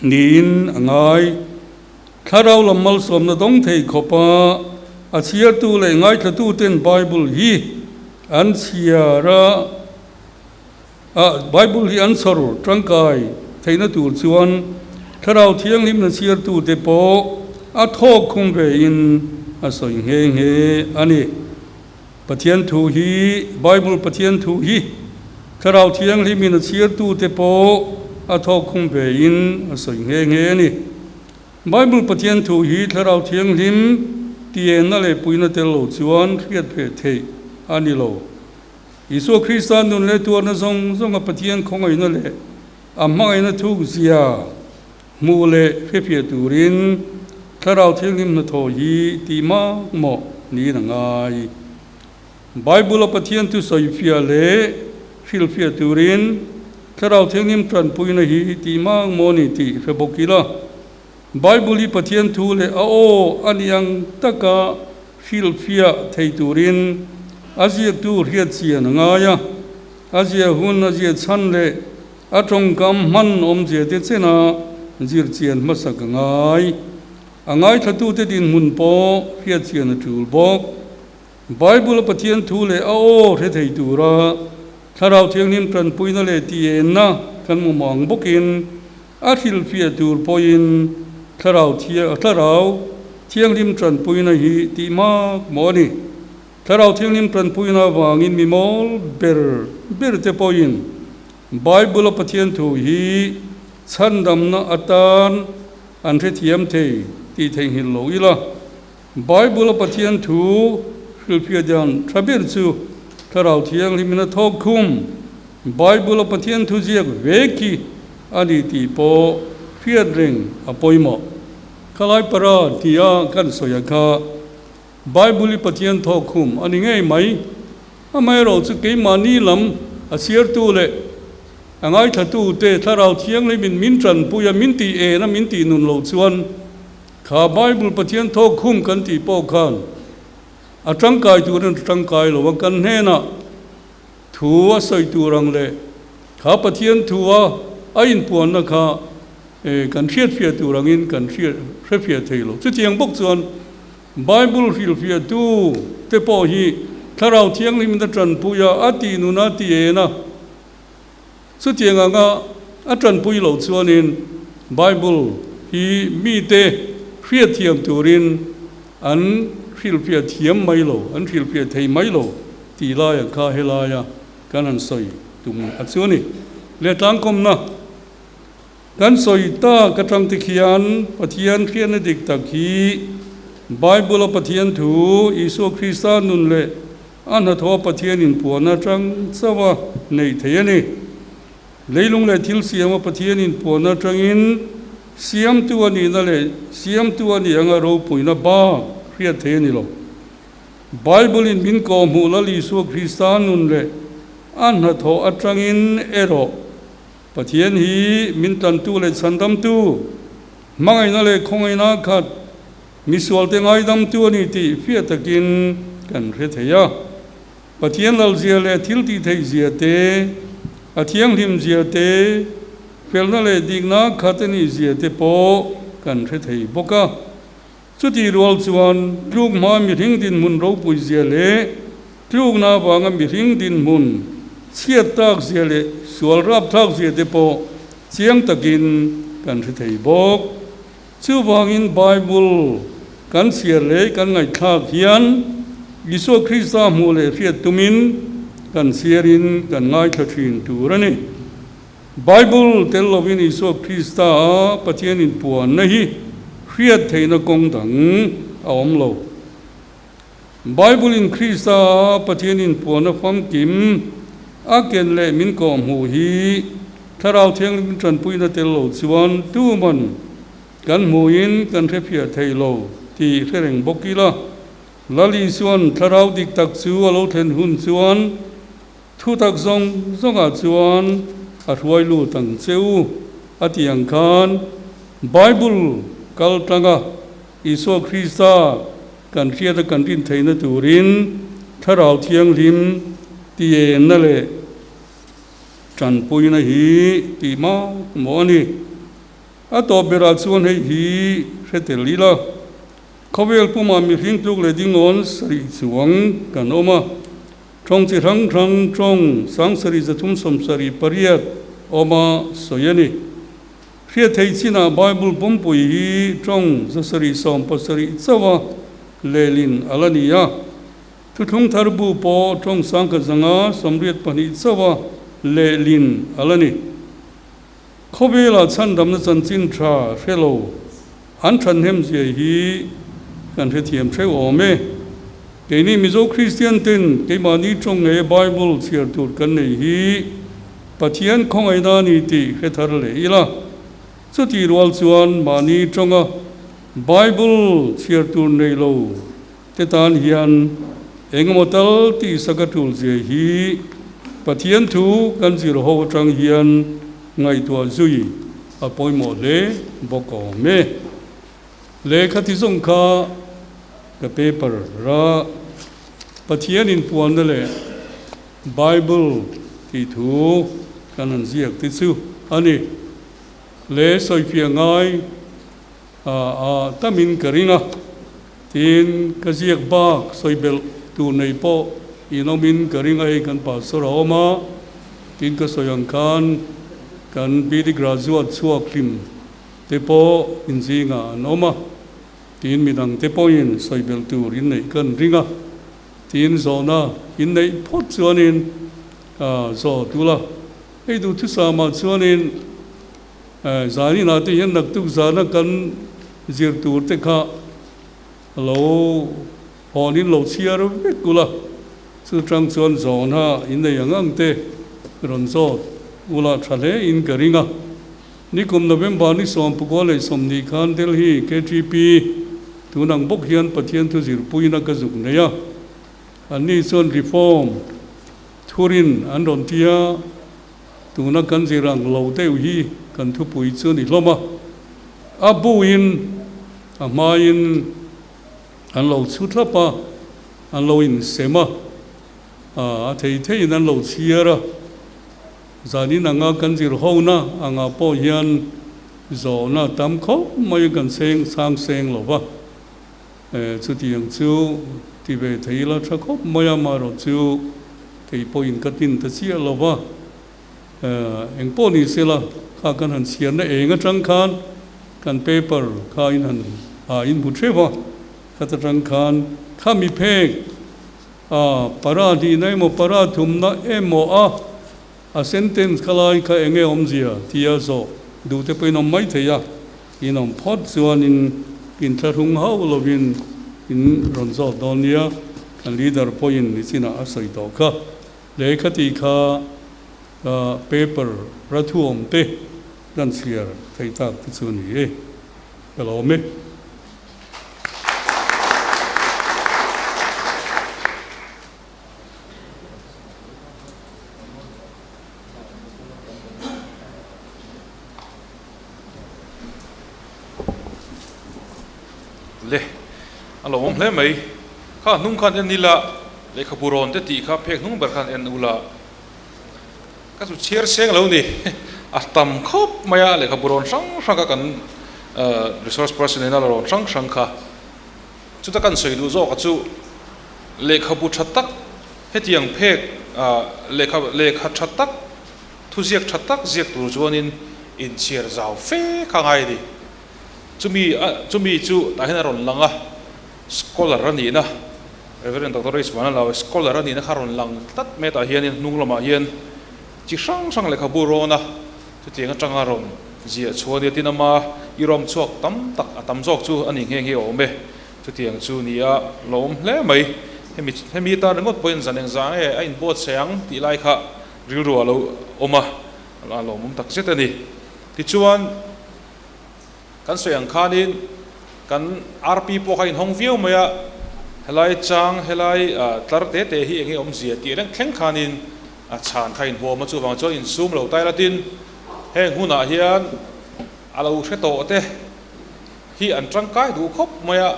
niin a ngai. Thlarau lam malsawmna dawng thei khawpa a chhiartu leh ngaithlatuten Bible hi an chhiar a, a Bible hi an chhawr tangkai theihna tur chuan Thlarau Thianghlimna chhiartute pawh a thawk khum vein a sawi nghe nghe a ni. Pathian thu hi, Bible Pathian thu hi Thlarau Thianghlimin a chhiartute pawh a thawk khum vein a sawi nghe nghe a ni. Bible Pathian thu hi Thlarau Thianghlim tienna leh puina tel lo chuan hriat ve theih a ni lo. Isua Krista nun leh tuarna zawng zawnga Pathian khawngaihna leh a hmangaihna thuk zia Hmuh leh hrefiah turin Thlarau Thianghlim hnathawh hi tih mak mawh niin a ngai. Bible-a Pathian thu sawifiah leh hrilhfiah turin Thlarau Thianghlim tanpuina hi tih mak maw ni tih hre bawk ila. Bible hi Pathian thu leh a aw a nih ang taka hrilhfiah thei turin a ziaktu hriatchian a ngai a, a zia hun a zia chhan leh A tawngkam hman awmzia te chena zirchian hmasa ka ngai. A ngaithlatute dinhmun pawh hriatchian a tul bawk. Bible-a Pathian thu leh a aw hre thei tura Thlarau Thianghlim tanpuina leh tienna kan mamawh ang bawkin a hrilhfiah tur pawhin Thlarau Thlarau Thianghlim tanpuina hi tih mak mawh a ni. Thlarau Thianghlim tanpuina avangin mi mawl ber ber te pawhin Bible-a Pathian thu hi chhandamna atan an hrethiam thei tih theihnghilh lo ila. Bible-a Pathian thu hrilhfiah dan tha ber chu Thlarau Thianghlimin a thawk khum Bible-a Pathian thu ziak vek hi a ni tih pawh hriat reng a pawimawh. Khalai para tia kan sawi a kha. Bible hi Pathian thawk khum a ni ngei mai. Amaherawh chu keimahni lam a chhiartu leh A ngaithlatute Thlarau Thianghlimin min tanpui a, min tih en a, min tih nun loh chuan kha Bible Pathian thawk khum kan tih pawh khan a tangkai turin a tangkai lo a, kan hnenah thu a sawi tur ang leh kha Pathian thu a a inpuanna kha kan hriatfiah tur angin kan hrefiah thei lo. Chutiang bawk chuan Bible hrilhfiahtu te pawh hi Thlarau Thianghlimin a tanpui a, a tih nun a, ti en a. Chutiang anga a tanpui loh chuanin Bible hi mite hriatthiam turin an hrilhfiah thiam mai lo, an hrilhfiah thei mai lo tih laia kha helaia kan han sawi tum a chu a ni. Lehtlangkawmna Kan sawi tak atang te khian Pathian hriatna dik tak hi Bible-a Pathian thu, Isua Krista nun leh a hnathawha Pathian inpuan atang chauha neih theih a ni. Leilung leh thil siama Pathian inpuan atangin siamtu a nihna leh siamtu a nih anga ropuina bak hriat theih a ni lo. Bible-in min kawhhmuh Lal Isua Krista nun leh a hnathawh atangin erawh Pathian hi min tantu leh chhandamtu, hmangaihna leh khawngaihna khat, misualte ngaidamtu a ni tih fiah takin kan hre thei a. Pathian lalzia leh thil tih theih zia te, a thianghlim zia te, felna leh dikna khat a nih zia te pawh kan hre thei bawk a. Chutih rual chuan tluk hma mihring dinhmun ropui zia leh tlukna avanga mihring dinhmun chhiat tak zia leh sual rapthlak zia te pawh chiang takin kan hre thei bawk. Chuvangin Bible kan chhiar leh kan ngaihthlak hian Isua Krista hmuh leh hriat tumin kan chhiarin kan ngaithla thin tur a ni. Bible tel lovin Isua Krista a Pathian inpuanna hi hriat theihna kawng dang a awm lo. Bible in Krista a Pathian inpuanna famkim a ken leh min kawhhmuh hi Thlarau Thianghlim tanpuina tel lo chuan tuman kan hmuhin kan hrefiah thei lo tih hre reng bawk ila. Lal Isuan Thlarau dik tak chu a lo thlen hun chuan Thutak zawng zawngah chuan a hruai lut ang che u, a ti ang khan Bible kal tlanga Isua Krista kan hriata kan rin theihna turin Thlarau Thianghlim tienna leh tanpuina hi tih mak mawh a ni. A tawp berah chuan hei hi hre tel ila. Khawvel pumah mihring tluk leh dingawn sarih chuang kan awm a. Tawng chi hrang hrang tawng 7378 awma sawi a ni. Hriat theih chinah Bible pumpui hi tawng 770 chauha lehlin a la ni a. Thuthlung thar bu pawh tawng 1582 chauha lehlin a la ni. Khawvelah chhandamna chanchin tha hre lo an thathnemzia hi kan hrethiam theuh awm e. Keini Mizo Kristian ten keimahni tawng nge Bible chhiar tur kan nei hi Pathian khawngaihna a ni tih hre thar leh ila. Chutih rual chuan mahni tawnga Bible chhiar tur nei lo te tan hian engemaw tal tihsak a tul zia hi Pathian thu kan zir ho atang hian ngaihtuah zui a pawimawh hle bawk awm e. Lehkha ti zawng kha ka paper ra Pathian inpuanna leh Bible tih thu kan han ziak te chu a ni. Le sawifiah ngai a tamin ka ring a, tin ka ziak bak sawi belh tur nei pawh in awmin ka ring a, hei kan pastor a awm a, tin ka sawi ang khan kan BD graduate chhuak hlim te pawh inzingah an awm a, tin midang te pawhin sawi belh tur in neih kan ring a, tin zawhna in neih phawt chuanin zawh tul a, hei duhthusam ah chuanin. Zaninah te hian naktuk zana kan zir tur te kha lo hawnin lo chhiar vek ula, chu tang chuan zawhna in nei ang ang te rawn zawt ula tha hle in ka ring a. Nikum November ni 28 khan Delhi KTP tunang bawk hian Pathian thu zirpuina ka zuk nei a, anni chuan reform thurin an rawn ti a. Tuna kan zir ang lo deuh hi kan thupui chu ni hlawm a, a buin a hmain an lo chhu thlap a, an lo insem a, a thei theiin an lo chhiar a. Zanin anga kan zir hona angah pawh hian zawhna tam khawp mai kan seng sang seng lo va, chutiang chu ti ve thei ila tha khawp mai a, amaherawh chu kei pawhin ka tin ta chiah lo va, eng pawh ni sela kha kan han chhiarna eng atang khan kan paper kha in han ha in hmu theuh a, khat atang khan khami phek A, para hnihna emaw para thumna emaw a, a sentence kha lai kha enge awmzia tia zawh duh te pawhin awm mai thei a, in awm phawt chuanin inthlahrung hauh lovin in rawn zawt dawn nia, kan leader pawhin nichinah a sawi tawh kha. Lehkha tih kha paper ra thu awm te kan chhiar theih tak te chu a ni e, ka lawm e. Le, a lo awm hle mai. Kha hnung khan en ila, lehkhabu rawn te tih kha phek hnung ber khan en ula. Ka chu chhiar seng lo ni. A tam khawp mai a, lehkhabu rawn hrang hrang kha kan resource person in a la rawn hrang hrang kha. Chuta kan sawi duh zawk a chu lehkhabu tha tak hetiang phek lehkha lehkha tha tak thuziak tha tak ziak tur chuanin inchhiar zau fe kha ngai a ni. Chumi chumi chu tah hian a rawn lang a, scholar a nihna. Rev. Doctor H. Vanlalauia scholar a nihna kha rawn lang tlat mai tah hianin hnung lamah hian chi hrang hrang lehkhabu rawn a, chutiang atanga rawn ziah chhuah a nia tin ama i rawm chhuak tam tak a tam zawk chu a ni nghe nghe awm e. Chutiang chu ni a lawm hle mai. Hemi hemi tan ringawt pawhin zan eng zah nge a inbuatsaih ang tih lai kha rilru a lo awm a, a lawmawm tak zet a ni. Tichuan. Kan sawi ang khanin kan RP pawh kha inhawng viau mai a, helai chang helai tlar te te hi enge awmzia tih reng thleng khanin a chhan kha inhuam a, chuvang chuan insum lo tai latin heng hunah hian a lo hre tawh te hi an tangkai duh khawp mai a,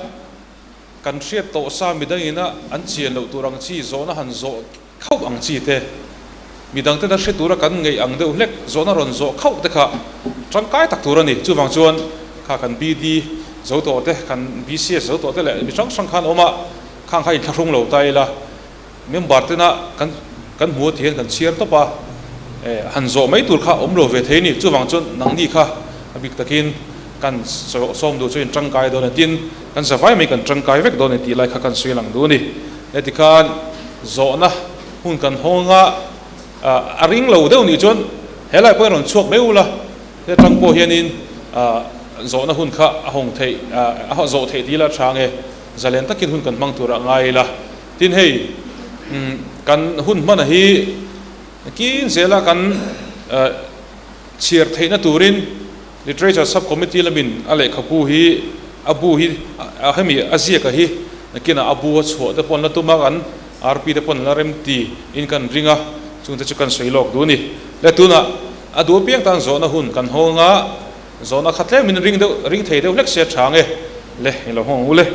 kan hriat tawh sa midangina an chian loh tur ang chi zawhna han zawh Khauh ang chi te, midang tena hre tura kan ngeih ang deuh hlek zawhna rawn zawh khauh te kha tangkai tak tur a ni. Chuvang chuan kha kan BD zo tawh te, kan BCS zo tawh te leh mi hrang hrang khan awm a, khang kha inthlahrung lo ta ila, member tena kan kan hmu a ti hian kan chhiar tawp a, han zawh mai tur kha awm lo ve thei a ni. Chuvang chuan nangni kha a bik takin kan sawm duh chu in tangkai dawn a, tin kan zavai mai kan tangkai vek dawn a ni tih lai kha kan sawi lang duh a ni. Heti khan zawhna hun kan hawng a, a ring lo deuh nih chuan helai pawhin rawn chhuak mai ula, he atang pawh hianin zawhna hun kha a hawng theih, a zawh theih dil a tha nge, zalen takin hun kan hmang tur a ngai ila. Tin hei kan hun hmana hi kin zela kan chhiar theihna turin Literature Sub-Committee lamin a lehkhabu hi a bu hi hemi a ziaka hi nakinah a bu a chhuah te pawh an la tum a, kan RP te pawh an la rem ti in kan ring a, chungte chu kan sawi lawk duh a ni. Le tunah a duh apiang tan zawhna hun kan hawng a, zawhna kha tlemin ring deuh ring thei deuh hlek se a tha nge le i lo hawng ang u le.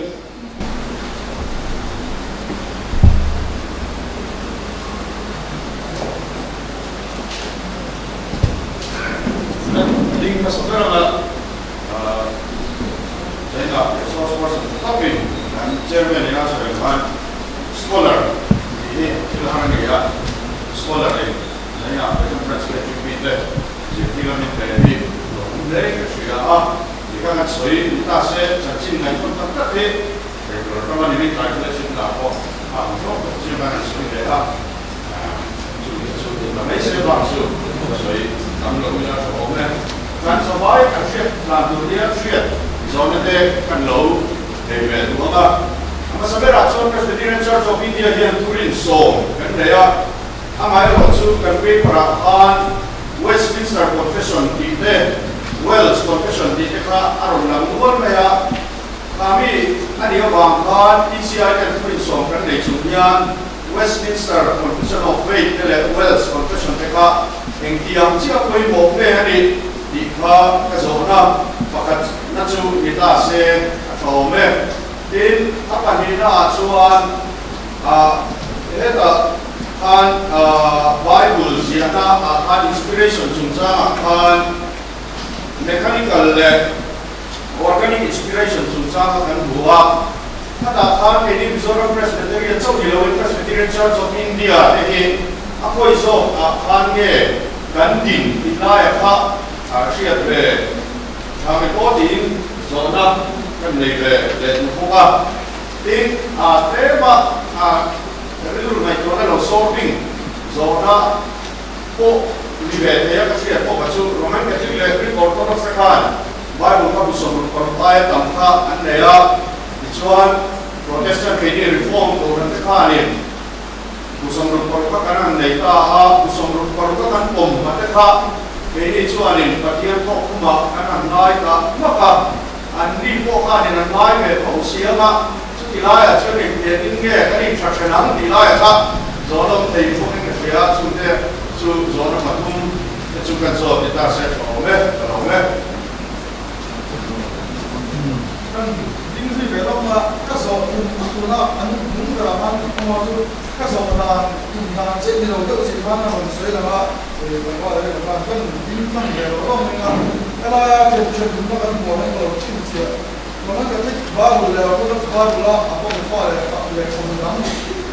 Ding hmasa ber anga China resource person takin kan chairman in a sawi ang khan scholar tih hi thil har a ni a, scholar in China conference leh GP te zirtir a ni hle hi lawmawm hle in ka hria a, ti kha kan sawi ni ta se chanchin ngaihthawm tak tak hi thei tur a tam a ni mai tlai chu leh chin lah pawh a ang zawk tak chiang khan an sawi ve a. Chu hi chu ta mai se bak chu ka sawi tam lo ila tha awm e. Kan zavai kan hriat tlan tur hian hriat zawhna te kan lo nei ve duh ang a. A hmasa berah chuan Presbyterian Church of India hian thurin sawm kan nei a, amaherawh chu kan paper ah khan Westminster Confession tih te, Welsh Confession tih te kha a rawn lang nual mai a. Khami a nih avang khan PCI ten thurin sawm kan nei chung hian Westminster Confession of Faith te leh Welsh Confession te kha Engtiang chiah pawimawh nge a nih tih kha ka zawhna pakhat na chu ni ta se a tha awm e. Tin, a pahnihna ah chuan hetah khan Bible ziahna ah khan inspiration chungchang ah khan mechanical leh organic inspiration chungchang kha kan hmu a. Khatah khan keini Mizoram Presbyterian chauh ni loin Presbyterian Church of India te hi a khawi zawk ah khan nge kan din tih laia kha hriat ve tha nge pawh tiin zawhna kan nei ve leh duh bawk a. Tin, tlema rilru ngaihtuahna lo sawrping zawhna pawh ni ve thei a ka hriat bawk a chu Roman Catholic leh Greek Orthodox te khan Bible kha bu 66 aia tam kha an nei a, tichuan Protestant keini Reform Kohhran te khanin bu 66 kha kan han nei ta a, bu 66 a kan pawm hma te kha keini chuanin Pathian thawk khumah kan han ngai ta hmak a, an ni pawh khanin an ngai ve tho siam a, chuti laiah chuan engtiangin nge kan intha then ang tih laiah kha zawhna awm thei bawkin ka hria a, chungte chu zawhna pathum te chu kan zawt ni ta se tha awm e, ka lo awm e. Kan ding zui ve lawk a, ka zawh tum a tuna an nung berah khan ka hmu a chu ka zawh dan tum dan chiah ni lo deuh chih khan a rawn sawi lang a, tlangval leh tlangval kan ding tlang ve lo lawk mai a, ka laia thian thian tumna kan hmuh ang englo chin chiah. Roman Catholic Bible leh Orthodox Bible a Apocrypha leh lehkhabu dang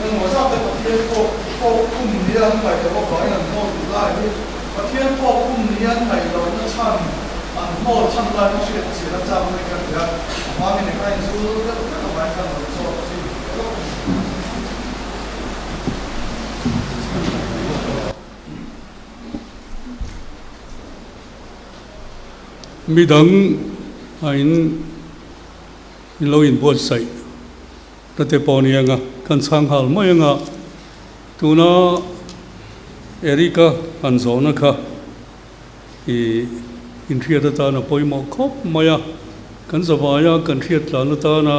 engmaw zat te Pathian thawk thawk kum ni an ngaih loh avangin an hnawl duh lai hi Pathian thawk kum ni an ngaih lohna chhan an hnawl chhan lai kha hriat chian a chak mai ka ti a, a hma mi nen khan inzul deuh vek avangin khan rawn zawk zui ve lawk a ni. Midang a in in lo inbuatsaih na te pawh ni anga kan chhang nghal mai anga tuna Eric-a han zawhna kha i inhriat atana pawimawh khawp mai a, kan zavaia kan hriat tlan atana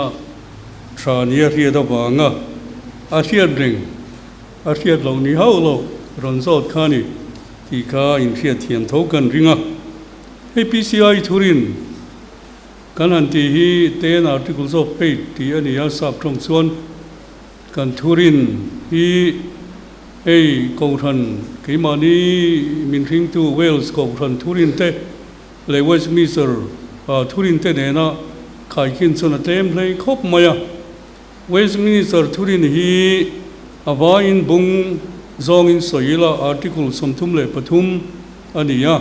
tha nia hriat avanga a hriat reng a hriat loh ni hauh lo rawn zawt kha a ni. Tih kha inhriat thiam tho kan ring a. Hei PCI thurin kan han tih hi ten articles of faith tih a ni a, sap tawng chuan kan thurin hi hei Kohhran keimahni min hringtu Wales Kohhran thurin te leh Westminster thurin te nena khaikhin chuan a tlem hlei khawp mai a. Westminster thurin hi a vaiin bung zawngin sawi ila Article 33 a ni a,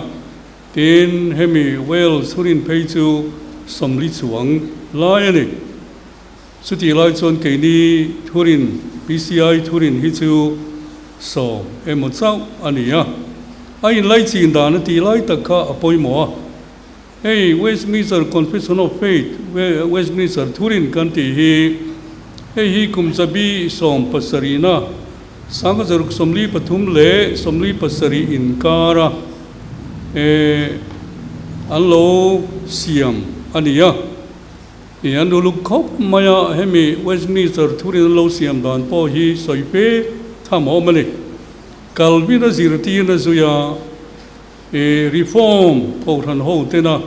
tin hemi Wales thurin phei chu 40 chuang lai a ni. Chutih lai chuan keini thurin PCI thurin hi chu 10 emaw chauh a ni a, a inlaichin dan a tih lai tak kha a pawimawh a. Hei Westminster Confession of Faith, Westminster Thurin kan tih hi, hei hi kum zabi 17na 1643 leh 47 inkara an lo siam a ni a. I an uluk khawp mai a, hemi Westminster Thurin an lo siam dan pawh hi sawi fe tham a awm a ni. Calvin-a zirtirna zuia I reform kohhran ho tena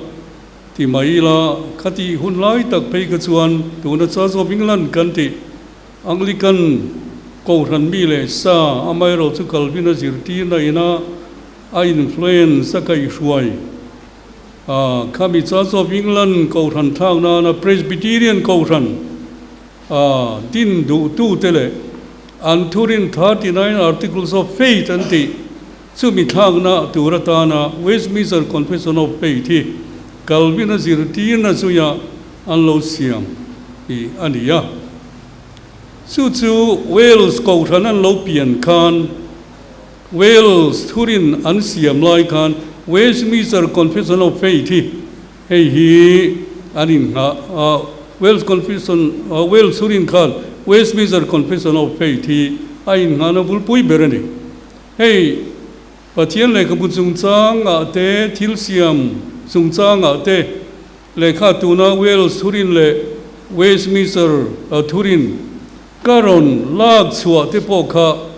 ti mai ila, khati hun lai tak phei kha chuan tuna Church of England kan tih Anglican kohhran mi leh sa amaherawh chu Calvin-a zirtirna ina a influence a kaihhruai a, khami Church of England kohhran thlak nana Presbyterian kohhran a din duhtute leh an thurin 39 Articles of Faith an tih Chumi thlakna tur atana Westminster Confession of Faith hi Calvin-a zirtirna zuia an lo siam hi a ni a. Chu chu Wales kohhran an lo pian khan, Wales thurin an siam lai khan Westminster Confession of Faith hi hei hi an innghah a, Wales Confession, Wales thurin khan Westminster Confession of Faith hi a innghahna bulpui ber a ni. Hei, Pathian lehkhabu chungchangah te, thil siam chungchangah te, lehkha tuna Wales thurin leh Westminster thurin ka rawn lak chhuah te pawh kha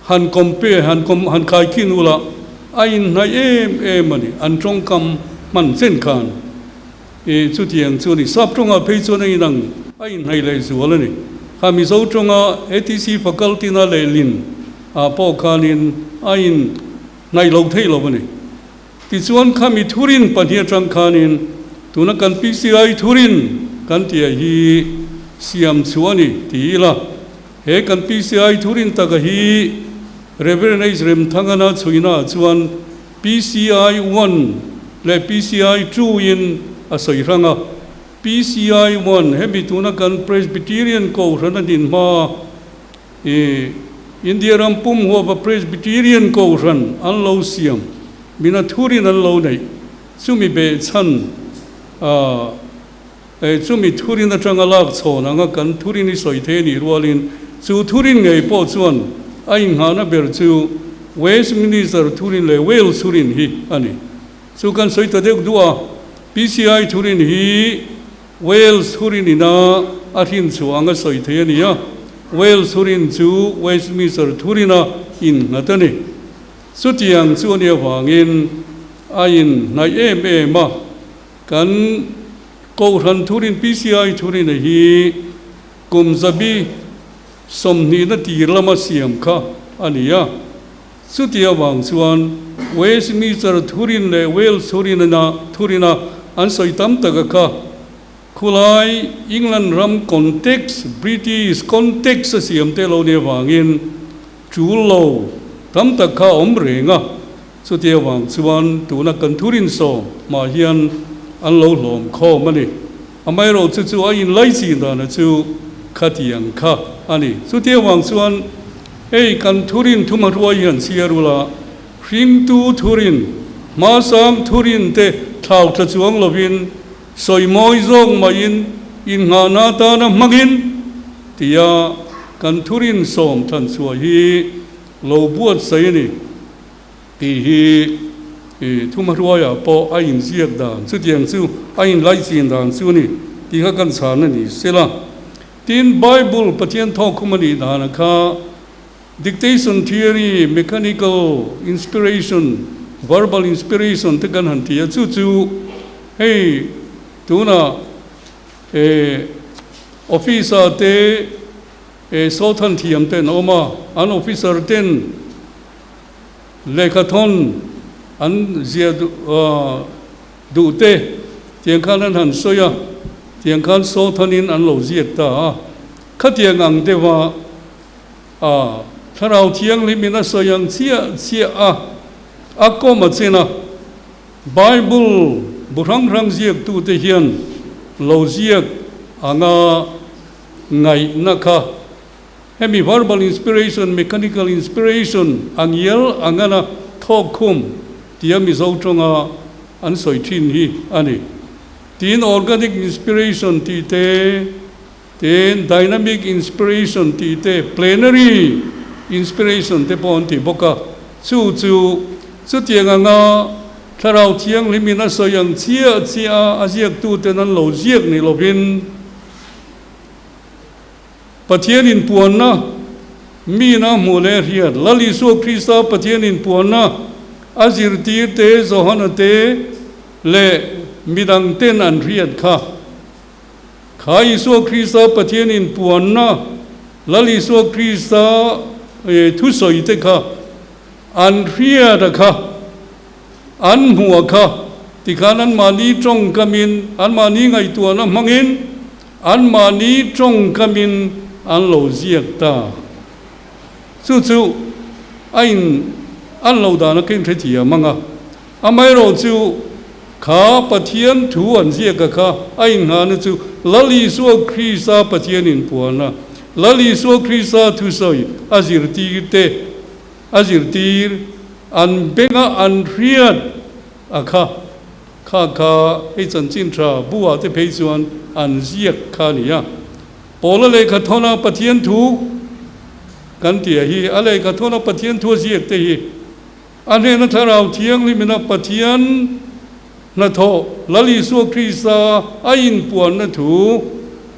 han compare, han han khaikhin ula, a inhnaih em em a ni, an tawngkam hman chen khan. I chutiang chu a ni. Sap tawngah phei chuan a inang a inhnaih leh zual a ni. Kha Mizo tawnga ATC faculty na lehlin ah pawh khanin a inhnaih lo thei lo a ni. Tichuan khami thurin pahnih atang khanin tuna kan PCI thurin kan tih hi siam chhuah a ni ti ila, he kan PCI thurin taka hi Rev. H. Remthangana chhuihnaah chuan PCI one leh PCI two in a sawi hrang a. PCI one hemi tuna kan Presbyterian Kohhran a din hma i India ram pum huapa Presbyterian Kohhran an lo siam mina thurin an lo neih chumi behchhan a chumi thurin atanga lak chhawn anga kan thurin i sawi thei a nih rualin chu thurin ngei pawh chuan a inghahna ber chu Westminster thurin leh Wales thurin hi a ni. Chu kan sawi ta deuh duh a, PCI thurin hi Wales thurin ina a hrin chhuah anga sawi thei a ni a, Wales thurin chu Westminster thurina innghat a ni. Chutiang chu a nih avangin a inhnaih em em a. Kan Kohhran thurin PCI thurina hi kum zabi sawmhnihna tir lama siam kha a ni a. Chuti avang chuan Westminster thurin leh Wales thurina thurina an sawi tam taka kha khulai England ram context, British context a siam te lo ni avangin tul lo tam tak kha a awm reng a. Chuti avang chuan tuna kan thurin sawm mah hian an lo hlawm khawm a ni. Amaherawhchu chu a inlaichin dana chu khatiang kha a ni. Chuti avang chuan hei kan thurin thuma hruai hian chhiar ula, hringtu thurin, hmasang thurin te thlau tla chuang lovin, sawi mawi zawk maiin innghahna atana hmangin tia kan thurin sawm than chhuah hi lo buatsaih a ni. Tih hi thumahruaiah pawh a inziak dan, chutiang chu a inlaichin dan chu a ni tih kha kan chhan a ni sela. Tin, Bible Pathian thawkkhum a nih danah kha dictation theory, mechanical inspiration, verbal inspiration te kan han ti a, chu chu hei tunah office-ah te sawthan thiam ten a awm a, an officer ten Lehkhathawn an zia duh te tiang khan an han sawi a, tiang khan sawthanin an lo ziak ta a. Khatiang ang deuha a Thlarau Thianghlimin a sawi ang chiah chiah a, a kawm a chen a. Bible bu hrang hrang ziaktute hian lo ziak anga ngaihna kha Hemi verbal inspiration, mechanical inspiration a ngial a ngana thawk khum tia Mizo tawnga an sawi thin hi a ni. Tin organic inspiration tih te, tin dynamic inspiration tih te, plenary inspiration te pawh an ti bawk a. Chu chu chutiang anga Thlarau Thianghlimin a sawi ang chiah chiah a a ziaktuten an lo ziak ni lovin, Pathian inpuanna, Mina hmuh leh hriat, Lal Isua Krista Pathian inpuanna a zirtirte Johana te leh midang ten an hriat kha. Kha Isua Krista Pathian inpuanna, Lal Isua Krista thusawi te kha an hriat a kha, an hmuh a kha, tikhan anmahni tawngkamin, anmahni ngaihtuahna hmangin, Anmahni tawngkamin an lo ziak ta. Chu chu a in an lo dan a keng hrethiam ang a. Amaherawh chu kha Pathian thu an ziak a kha a inghahna chu Lal Isua Krista Pathian inpuanna, Lal Isua Krista thusawi a zirtir te a zirtir an benga an hriat a kha. Kha kha hei chanchin tha bu ah te phei chuan an ziak kha a ni a. Paula lehkha thawna Pathian thu kan tih hi a lehkha thawna Pathian thu a ziak te hi a hnena Thlarau Thianghlimina Pathian hnathawh Lal Isua Krista a inpuanna thu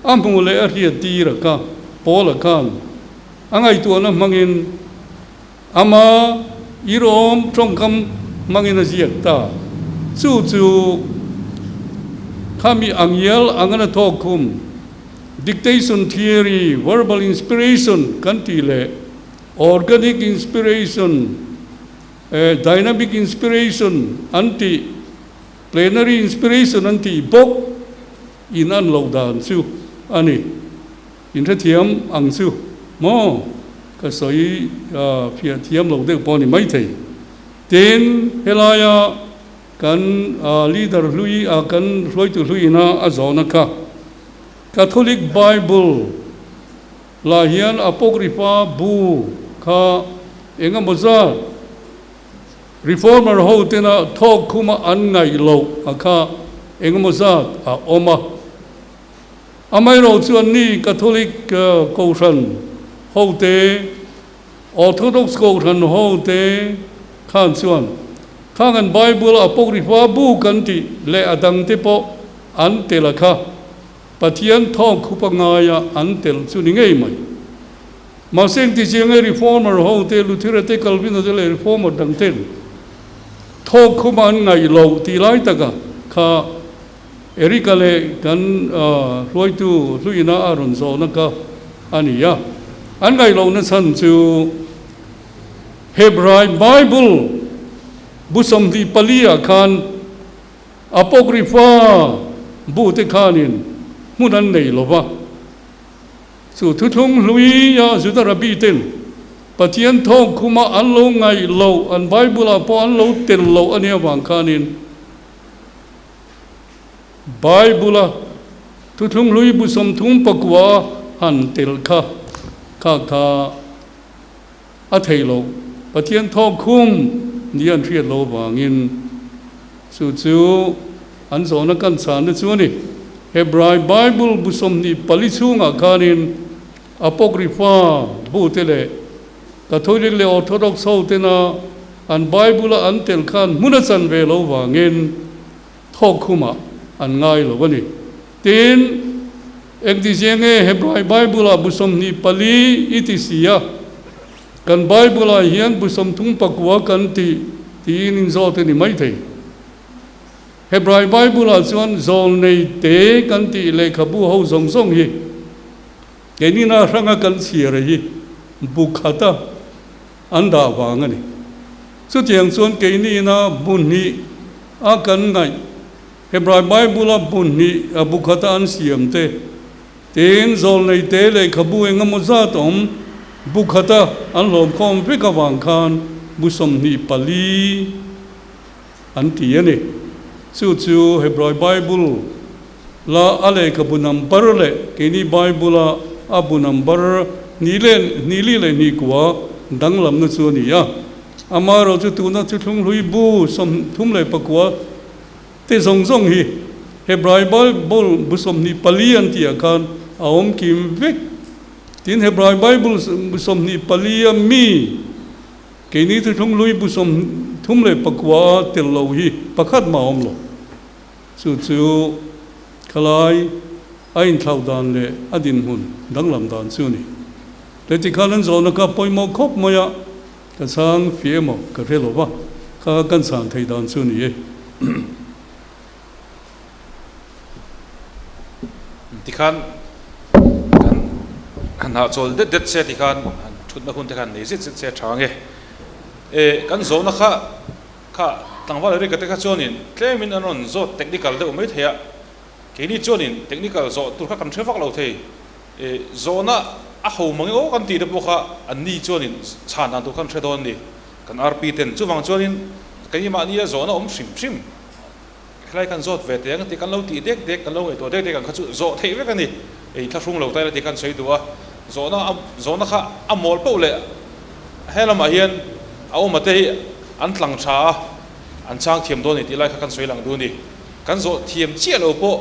a hmuh leh a hriat tir a kha Paula khan a ngaihtuahna hmangin Ama irawm tawngkam hmangin a ziak ta. Chu chu khami angial angana thawk khum dictation theory, verbal inspiration kan tih leh organic inspiration, dynamic inspiration an tih, plenary inspiration an tih bawk in an loh dan chu a ni. In hrethiam ang chu maw? Ka sawi fiah thiam lo deuh pawh a ni maithei. Tin, helaia kan leader hlui, kan hruaitu hluina a zawhna kha Catholic Bible lah hian Apocrypha bu kha eng emaw zat Reformer ho tena thawk khuma an ngaih loh a kha eng emaw zat a awm a. Amaherawh chuan ni Catholic Kohhran hote, Orthodox Kohhran hote khan chuan khang an Bible Apocrypha bu kan tih leh a dangte pawh an tel a kha Pathian thawk khupa ngaia an tel chu ni ngei mai. Mahse engti chiang e Reformer hote, Luthera te, Calvin-a te leh Reformer dangten thawk khuma an ngaih loh tih lai taka kha Erica leh kan hruaitu hluina a rawn zawhna kha a ni a. An ngaihlohna chhan chu Hebrai Bible bu 24 ah khan Apocrypha bu te khanin hmun an nei lo va. Chu thuthlung hluia Juda Rabbi ten Pathian thawk khuma an lo ngaih loh, an Bible ah pawh an lo tel loh a nih avang khanin Bible-a thuthlung hlui bu 39 han tel kha kha kha a theih loh. Pathian thawk khum ni an hriat loh avangin chu chu an zawhna kan chhanna chu a ni. Hebrai Bible bu 24 chhungah khanin Apocrypha bu te leh Catholic leh Orthodox ho tena an Bible-a an tel khan hmun a chan ve lo vangin thawk khumah an ngai lo a ni. Tin, engtizia nge Hebrai Bible-ah bu 24 i ti si a, kan Bible-ah hian bu 39 kan ti tiin inzawt a ni maithei. Hebrai Bible-ah chuan zawlnei te kan tih lehkhabu ho zawng zawng hi Keini-na hranga kan chhiar hi bu khata an dah vang a ni. Chutiang chuan keini-na bu hnih a kan ngaih, Hebrai Bible-a bu hnih a bu khata an siam te, tin zawlnei te lehkhabu eng emaw zat awm bu khata an hlawmkhawm vek avang khan bu 24 an ti a ni. Chu chu Hebrai Bible la a lehkhabu number leh keini Bible a a bu number hnih leh hnih li leh hnih kua danglamna chu a ni a. Amaherawh chu tuna thuthlung hlui bu 39 te zawng zawng hi Hebrai Bible bu 24 an tihah khan a awm kim vek. Tin, Hebrai Bible bu 24 a mi Keini thuthlung hlui bu 39 a tel lo hi pakhat mah a awm lo. Chu chu khalai a inthlauh dan leh a dinhmun danglam dan chu a ni. Leh tikhan an zawhna kha pawimawh khawp mai a, ka chhang fih emaw ka hre lo va, kha kan chhan theih dan chu a ni e. Tikhan kan han hahchawl det det se tikhan han thutna hun te khan nei zet zet se a tha ang e. E kan zawhna kha kha tlangval Eric-a te kha chuanin tlemin an rawn zawt technical deuh mai thei a, keini chuanin technical zawh tur kha kan hre vak lo thei. E zawhna a ho mang emaw kan tih te pawh kha anni chuanin chhan dan tur kha an hre dawn a ni kan RP ten. Chuvang chuanin keimahnia zawhna awm hrim hrim. Helai kan zawt ve teh ang tih kan lo tih dek dek, kan lo ngaihtuah dek dek ang kha chu zawh theih vek a ni. Ei thlahrung lo ta ila tih khan sawi duh a, zawhna zawhna kha a mawl poh leh he lamah hian a awma te hi an tlang tha a, an chang thiam dawn a ni tih lai kha kan sawi lang duh a ni. Kan zawh thiam chiah lo pawh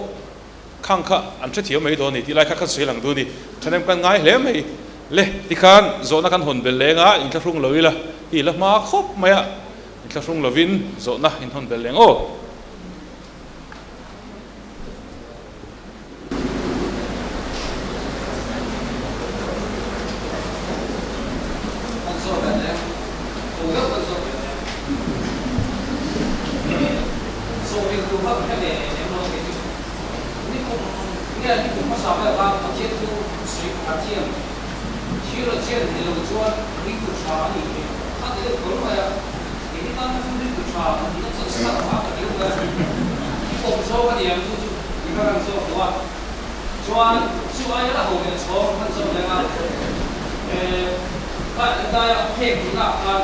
khang kha an hrethiam mai dawn a ni tih lai kha kan sawi lang duh a ni. Thahnem kan ngai hle mai. Le, tikhan zawhna kan hawn belh leng a, inthlahrung lo ila, hi la hma khawp mai a. Inthlahrung lovin zawhna in hawn belh leng aw. Nge ni kum hmasa vel khan Pathian chu sawi pakhat hian theologian ni lo chuan ringtu tha a nih theih a ti deuh tawlh mai a, keini tan kha chuan ringtu tha kan tihna chuan start hma ka ti deuh mai a, i pawm zawk a ni ang chu chu i ka ran zawk lo a, chuan chu aia la ho leh chhawng kan zawk leng a, eh kha daia phek duhnaah khan.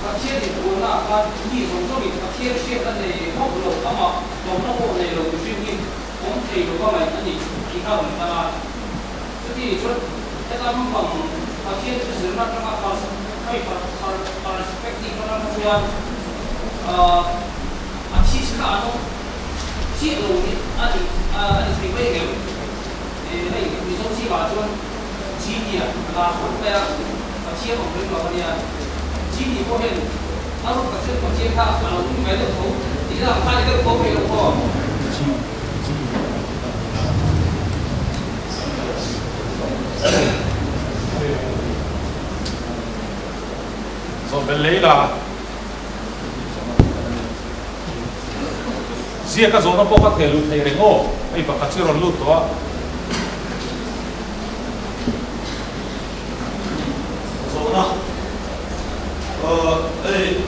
Pathian inbualnaah khan mi zawng zawngin Pathian hriatna nei hauh lo, amah hlawmna pawh nei lo mihring hi awm thei lo va ngaih a ni tih kha a rawn tan a. Chuti chuan heta naupang Pathian chu zirna atanga perspective atang kha chuan a this kha an awm chiah lo hi a ni a ni thei mai ang em? Hei Mizo zingah chuan Genie a lar khawp mai a, Pathian awm reng lo a nia. Genie pawh hian a rawng tak chuan Pathian kha a lo ring ve deuh tho tih na ang kha a ni deuh tho phei lo maw? Zawh belh lei la. Ziaka zawhna pawh ka theh luh thei reng aw, hei pakhat chu rawn lut tawh a. Zawhna, Hei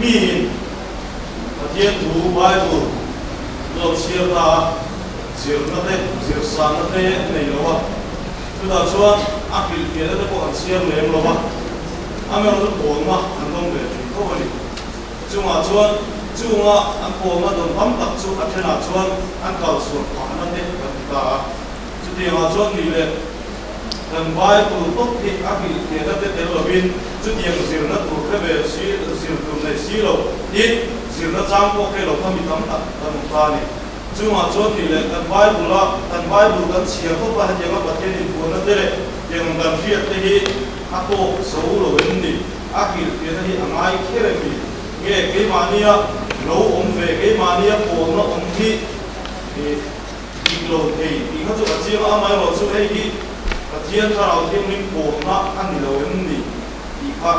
miin Pathian thu Bible lo chhiar ta a, zirna te, zirsanna te a nei lo a, chutah chuan a hrilhfiahna te pawh an chhiar lem lo a, amaherawhchu pawlna an dawng ve thin tho a ni. Chungah chuan chunga an pawlna dawn tam tak chu a thenah chuan an kal chhuah phahna te kan ti ta a. Chutiangah chuan nih leh kan Bible tawp hi a hrilhfiahna te tel lovin chutiang zirna tur hre ve si, zir tur nei si lo, tin, zirna chang pawh hre lo kha mi tam tak kan awm ta a ni. Chungah chuan nih leh kan Bible a kan Bible kan chhiar tawp a, hetianga Pathian inpuanna te leh tiang kan hriat te hi a tawk zo lo em ni? A hrilhfiahna hi a ngai kher em ni? Nge keimahnia lo awm ve, keimahnia pawlna awm hi dik lo thei tih kha chu a chiang a, amaherawh chu hei hi Pathian Thlarau Thianghlim pawlna a ni lo em ni tih kha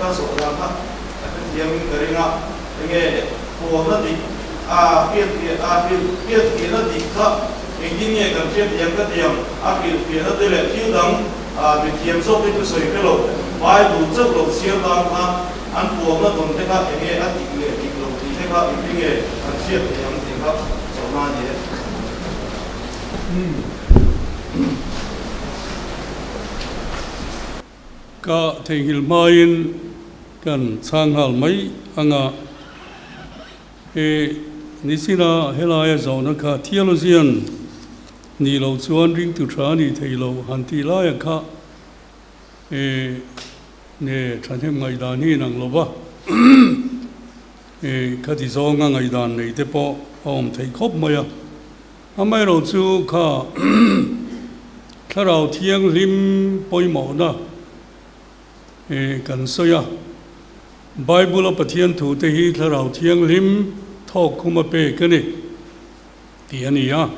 ka zawh dan kha a hrethiamin ka ring a, enge pawlna dik a hriatfiah a hrilhfiahna dik kha engtin nge kan hriathiam ka ti ang, a hrilhfiahna te leh thil dang Mithiam zawk hi thusawi hre lo, Bible chauh lo chhiar tan khan an puamna dawn te kha enge a dik leh dik lo tih te kha engti nge an hriat theih ang tih kha zawhna a ni e. Ka theihnghilh hmain kan chhang nghal mai ang a, he nichina helaia zawhna kha theologian Nih loh chuan ringtu tha a nih theih loh han tih laia kha e nge thahnem ngaihdan hi inang lo va, e khati zawnga ngaihdan nei te pawh a awm theih khawp mai a. Amaherawh chu kha thlarau thianghlim pawimawhna e kan sawi a, Bible-a Pathian thu te hi thlarau thianghlim thawk khum a pek a ni. Tih a ni a.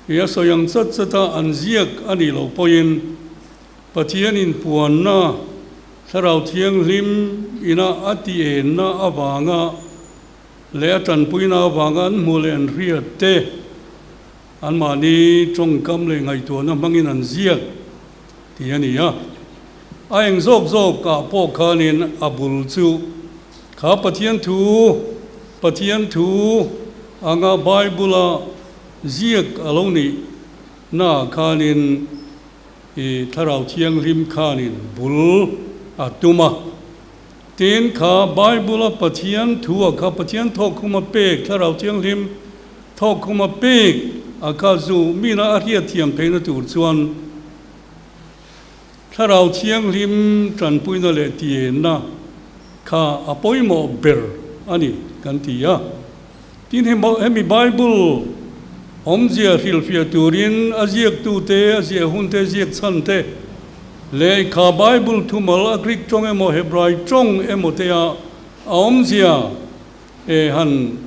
He a sawi ang chat chat a an ziak a nih loh pawhin Pathianin puanna Thlarau Thianghlim ina a ti enna avanga leh a tanpuina avanga an hmuh leh an hriat te anmahni tawngkam leh ngaihtuahna hmangin an ziak tih a ni a. A eng zawk zawk ah pawh khanin a bul chu kha Pathian thu Pathian thu anga Bible-a ziak a lo nih naah khanin i Thlarau Thianghlim khanin bul a tum a. Tin, kha Bible-a Pathian thu a kha Pathian thawkkhum a pek, Thlarau Thianghlim thawkkhum a pek a kha zu mina a hriat thiam theihna tur chuan Thlarau Thianghlim tanpuina leh tienna kha a pawimawh ber a ni kan ti a. Tin, hemi Bible awmzia hrilhfiah turin a ziaktute, a ziah hunte, ziak chhante leh kha Bible thumal a Greek tawng emaw Hebrai tawng emaw te a awmzia han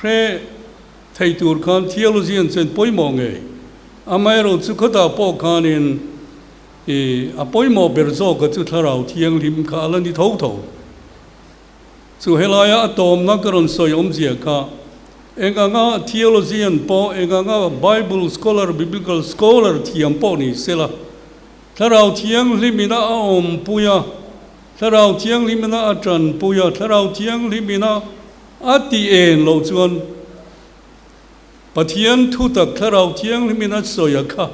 hre thei tur khan theologian chen pawimawh ngei. Amaherawh chu khawtah pawh khanin i a pawimawh ber zawka chu Thlarau Thianghlim kha a la ni tho tho. Chu helaia a tawmna ka rawn sawi awmzia kha. Eng anga theologian pawh, eng anga Bible scholar, biblical scholar thiam pawh ni sela, Thlarau Thianghlimina a awmpui a, Thlarau Thianghlimina a tanpui a, Thlarau Thianghlimina a ti en loh chuan Pathian thutak Thlarau Thianghlimina sawi a kha.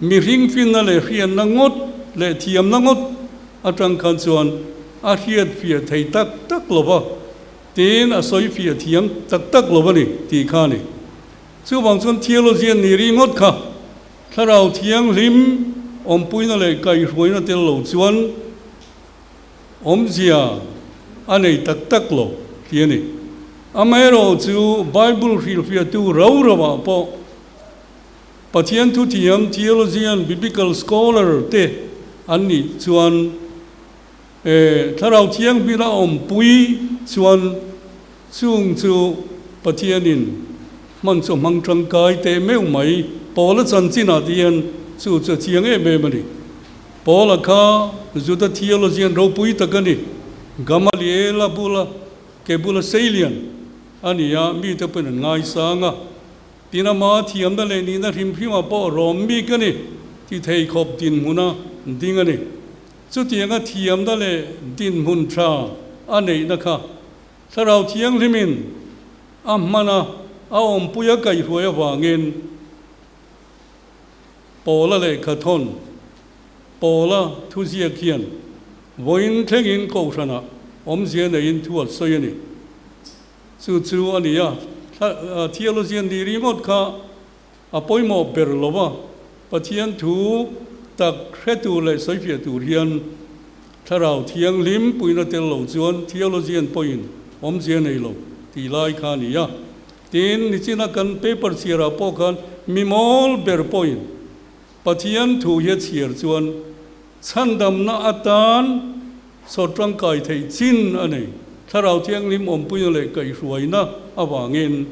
Mihring finna leh hriatna ngawt leh thiamna ngawt atang khan chuan a hriat fiah thei tak tak lo va, tiin a sawi fiah thiam tak tak lo a ni tih kha a ni. Chuvang chuan theologian ni ri ngawt kha Thlarau Thianghlim awmpuina leh kaihhruaina tel lo chuan awmzia a nei tak tak lo tih a ni. Amaherawh chu Bible hrilhfiahtu rau rauah pawh Pathian thuthiam, theologian, biblical scholar te an nih chuan e Thlarau Thianghlim a awmpui chuan chung chu Pathianin hman chu a hmang tangkai teh meuh mai. Paula chanchinah te hian chu chu a chiang em em a ni. Paula kha Juda theologian ropui tak a ni. Gamaliela bula ke bula seilian a ni a, mite pawhin an ngaisang a. Tin ama thiamna leh nihna hrim hrimah pawh rawm bik a ni ti thei khawp dinhmuna ding a ni. Chutianga thiamna leh dinhmun tha a neihna kha Thlarau Thianghlimin a hman a, a awmpui a kaihhruai avangin Paula lehkhathawn, Paula thuziak hian vawiin thlengin Kohhranah awmzia neiin thu a sawi a ni. Chu chu a ni a, theologian nih ringawt kha a pawimawh ber lo va, Pathian thu tak hre tur leh sawifiah tur hian Thlarau Thianghlim puina tel lo chuan theologian pawhin awmzia nei lo tih lai kha a ni a. Tin, nichina kan paper chhiarah pawh khan mi mawl ber pawhin Pathian thu hi a chhiar chuan chhandamna atan Sawt tangkai theih chin a nei. Thlarau Thianghlim awmpuina leh kaihhruaina avangin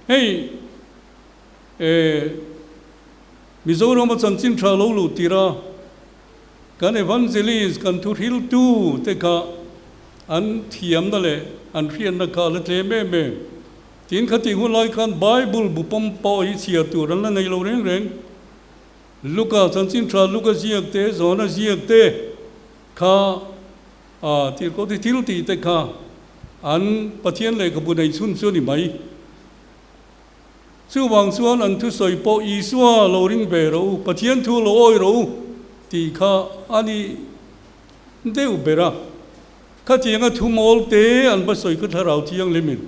hei e Mizorama chanchin tha lo luh tir a, kan evangelist, kan thuhriltu te kha an thiamna leh an hriatna kha a la tlem em em. Tin, khatih hun lai khan Bible bu pawm pawh hi chhiar tur an la nei lo reng reng. Luka chanchin tha Luka ziak te, Jona ziak te kha a tirhkoh te thil tih te kha an Pathian lehkhabu nei chhun chu a ni mai. Chuvang chuan an thusawi pawh Isua lo ring ve rawh u, Pathian thu lo awi rawh u tih kha a ni deuh ber a. Khatianga thu mawl te an va sawi kha Thlarau Thianghlimin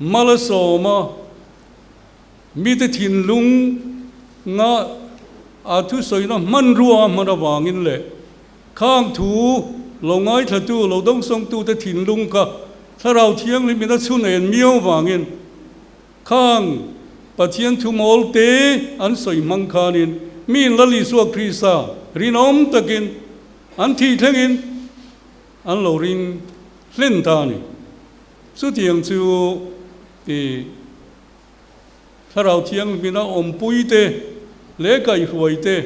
Malasawma Mite thinlung nga a thusawina hmanrua a hman avangin leh khang thu lo ngaithlatu, lo dawngsawngtute thinlung kha Thlarau Thianghlimin a chhun en miau vangin khang Pathian thu mawl te an sawi hmang khanin miin Lal Isua Krista rinawm takin an thih thlengin an lo ring hlen ta a ni. Chutiang chu i. Thlarau Thianghlimina awmpui te leh kaihhruai te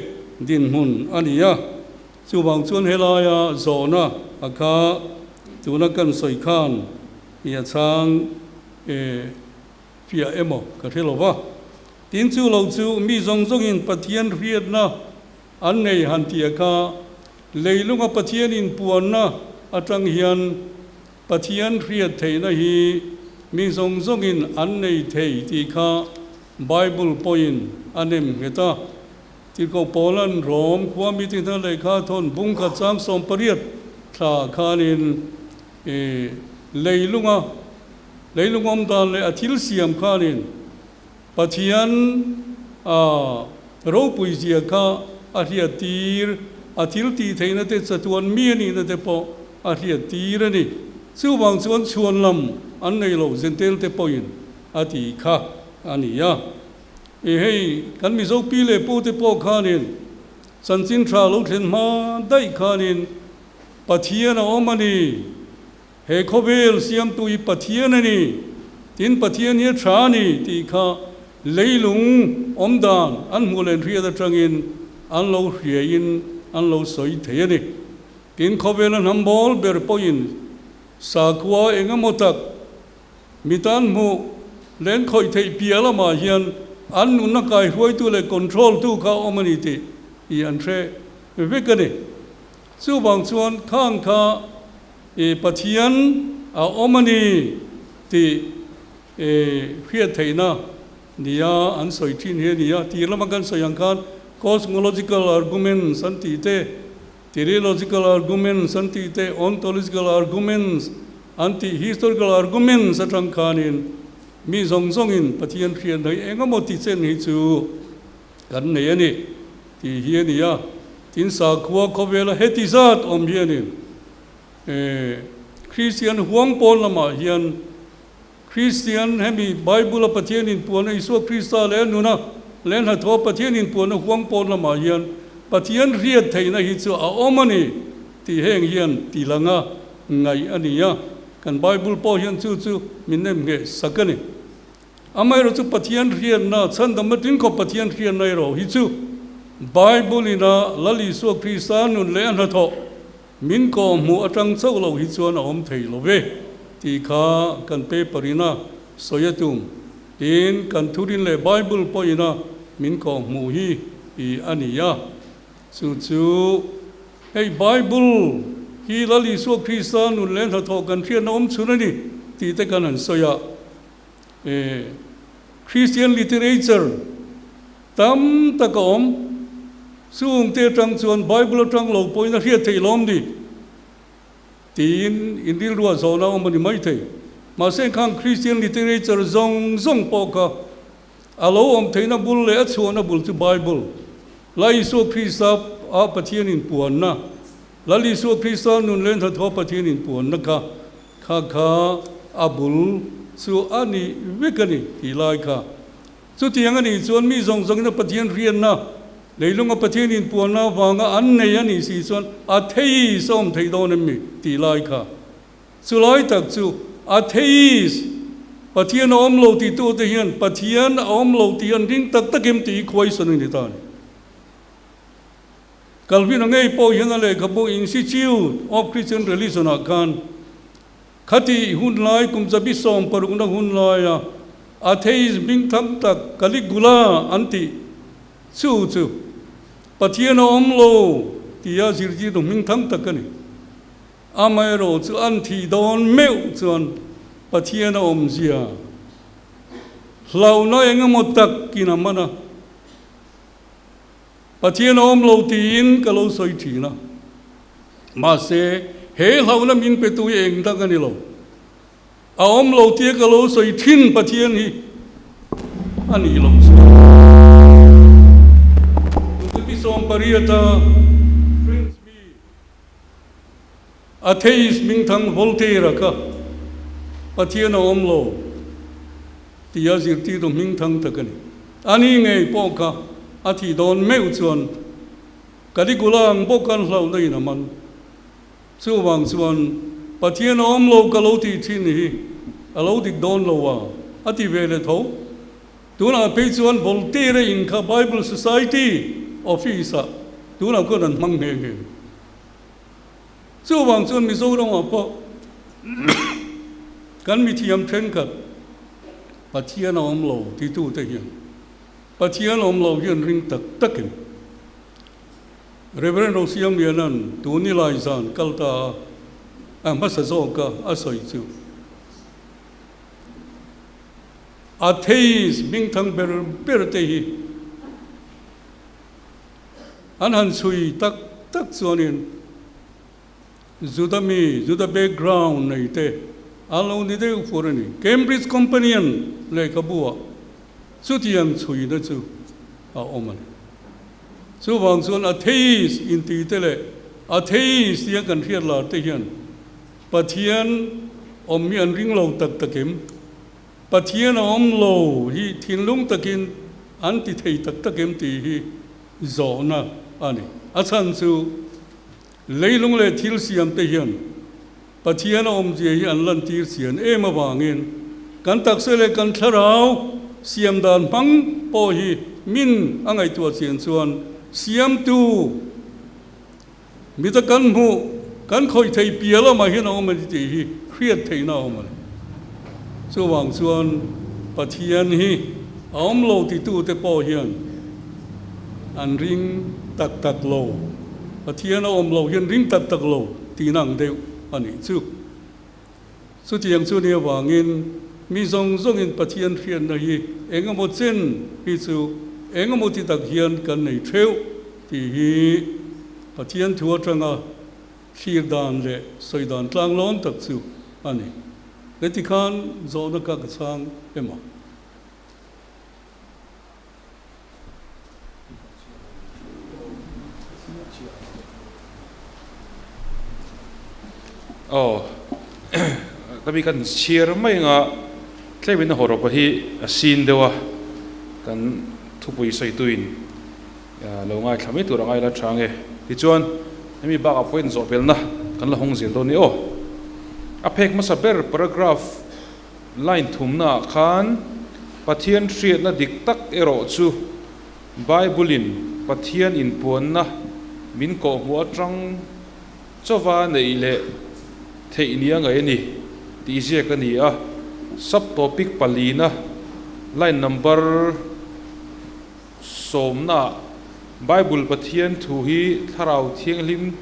dinhmun a ni a. Chuvang chuan helaia zawhna a kha tuna kan sawi khan i a chhang e fiah emaw ka hre lo va. Tin chu lo chu mi zawng zawngin Pathian hriatna an nei han tih a kha leilunga Pathian inpuanna atang hian Pathian hriat theihna hi mi zawng zawngin an nei thei tih kha Bible pawhin a nem nghet a. Tirhkoh Paula'n Rom khua meeting hna lehkha thawn bung khat chang 18 thla khanin i leilunga leilung awm dan leh a thil siam khanin Pathian a ropui zia kha a hriat tir, a thil tih theihna te chatuan mi a nihna te pawh a hriat tir a ni. Chuvang chuan chhuan lam an nei lo Zentel te pawhin a ti kha a ni a. I hei kan Mizo pi leh pu te pawh khanin chanchin tha lo thlen hma daih khanin Pathian a awm a ni. He khawvel siamtu hi Pathian a ni, tin Pathian hi a tha a ni tih kha leilung awm dan an hmuh leh hriat atangin an lo hriain an lo sawi thei a ni. Tin khawvela hnam bawl ber pawhin sakhua eng emaw tak. Mi tan hmuh leh an khawih theih piah lamah hian an nunna kaihruaitu leh control tu kha a awm a ni tih i an hre vek a ni. Chuvang chuan khang kha i Pathian a awm a ni tih i hriat theihna nia an sawi thin hi a ni a. Tir lama kan sawi ang khan cosmological arguments an tih te, Teleological arguments an tih te, ontological arguments an tih, historical arguments atang khanin mi zawng zawngin Pathian hriatna hi eng emaw ti chen hi chu kan nei a ni tih hi a ni a. Tin, sakhua khawvela heti zat awm hianin Kristian huang pawn lamah hian Kristian hemi Bible-a Pathian inpuanna Isua Krista leh a nuna leh a hnathawha Pathian inpuanna huang pawn lamah hian Pathian hriat theihna hi chu a awm a ni tih heng hian ti langa ngaih a ni a, kan Bible pawh hian chu chu min nem ngheh sak a ni. Amaherawhchu Pathian hriatna, chhandamna tin khawp Pathian hriatna erawh hi chu Bible-ina Lal Isua Krista nun leh a hnathawh Min kawh hmuh atang chauh loh hi chuan a awm thei lo ve tih kha kan paper in a sawi a tum. Tin, kan thurin leh Bible pawhin a min kawh hmuh hi i a ni a. Chu chu hei Bible hi Lal Isua Krista nun leh hnathawh kan hriatna awm chhun a ni tih te kan han sawi a. E Christian literature tam tak a awm. Chung te atang chuan Bible atang lo pawhin a hriat theih lawm ni? tiin in rilruah zawhna a awm a ni maithei. Mahse khang Christian literature zawng zawng pawh kha a lo awm theihna bul leh a chhuahna bul chu Bible, Lal Isua Krista a Pathian inpuanna, Lal Isua Krista nun leh hnathawh Pathian inpuanna kha kha kha a bul chu a ni vek a ni tih lai kha. Chutiang a nih chuan mi zawng zawngin a Pathian hriatna, leilunga Pathian inpuanna avanga an nei a nih si chuan atheist a awm theih dawn em mi tih lai kha. Chulai tak chu atheist, Pathian a awm lo titute hian Pathian a awm lo tih an ring tak tak em tih hi khuaisan a ni ta a ni. Calvin-a ngei pawh hian a lehkhabu Institute of Christian Religion-ah khan Khati hun lai kum zabi 16na hun laia atheist hming tham tak Caligula an tih chu chu Pathian a awm lo tia zirtirtu hming tham tak a ni. Amaherawh chu an thih dawn meuh chuan Pathian a awmzia hlauhna engemaw takin a man a. Pathian a awm lo tiin ka lo sawi thin a, mahse he hlauhna min petu hi eng dang a ni lo. A awm lo tia ka lo sawi thin Pathian hi a nih loh chuan. Kum 18 a French mi atheist hmingthang Voltaire-a kha Pathian a awm lo tia zirtirtu hmingthang tak a ni. Ani ngei pawh kha a thih dawn meuh chuan Caligula ang bawk an hlauhna in a man. Chuvang chuan Pathian a awm lo ka lo tih thin hi a lo dik dawn lo a, a ti ve leh tho. Tunah phei chuan Voltaire-a in kha Bible Society office-ah tunah khuan an hmang nghe nghe. Chuvang chuan Mizoramah pawh kan mithiam thenkhat Pathian a awm lo titute hian Pathian awm lo hi an ring tak takin Reverend Rosiamliana'n tun nilai zan kal ta a a hmasa zawka a sawi chu Atheist hmingthang ber ber te hi An han chhui tak tak chuanin Juda mi, Juda background nei te an lo ni deuh fur a ni. Cambridge Companion lehkhabu ah chutiang chhuina chu a awm a ni. Chuvang chuan atheist inti te leh atheist tia kan hriat lar te hian Pathian awm hi an ring lo tak tak em? Pathian a awm lo hi thinlung takin an ti thei tak tak em tih hi zawhna a ni. A chhan chu leilung leh thil siam te hian Pathian a awmzia hi an lantir chian em avangin kan taksa leh kan thlarau siam dan hmang pawh hi min a ngaihtuah chian chuan siamtu Mita kan hmuh, kan khawih thei piah lamah hian a awm a ni tih hi hriat theihna a awm a ni. Chuvang chuan Pathian hi a awm lo titute pawh hian an ring tak tak lo. Pathian a awm lo hian ring tak tak lo tihna ang deuh a nih chu. Chutiang chu ni avangin mi zawng zawngin Pathian hriatna hi eng emaw chen hi chu eng emaw ti tak hian kan nei theuh tih hi Pathian thu atanga thlir dan leh sawi dan tlanglawm tak chu a ni. Leti khan zawhna ka ka chhang emaw? Aw, ka mi kan chhiar mai anga tlemin a hawrawpa hi a sin deuh a, kan thupui sawituin lo ngaithla mai tur a ngaila tha nge. Tichuan, hemi bakah pawhin zawhbelna kan la hawng zel dawn ni aw. A phek hmasa ber paragraph Line thumnaah khan Pathian hriatna dik tak erawh chu Bible-in Pathian inpuanna min kawhhmuh atang chauva neih leh theih nia ngaih a ni tih ziak a ni a. Sub-topic palina line number sawmnaah Bible Pathian thu hi Thlarau Thianghlim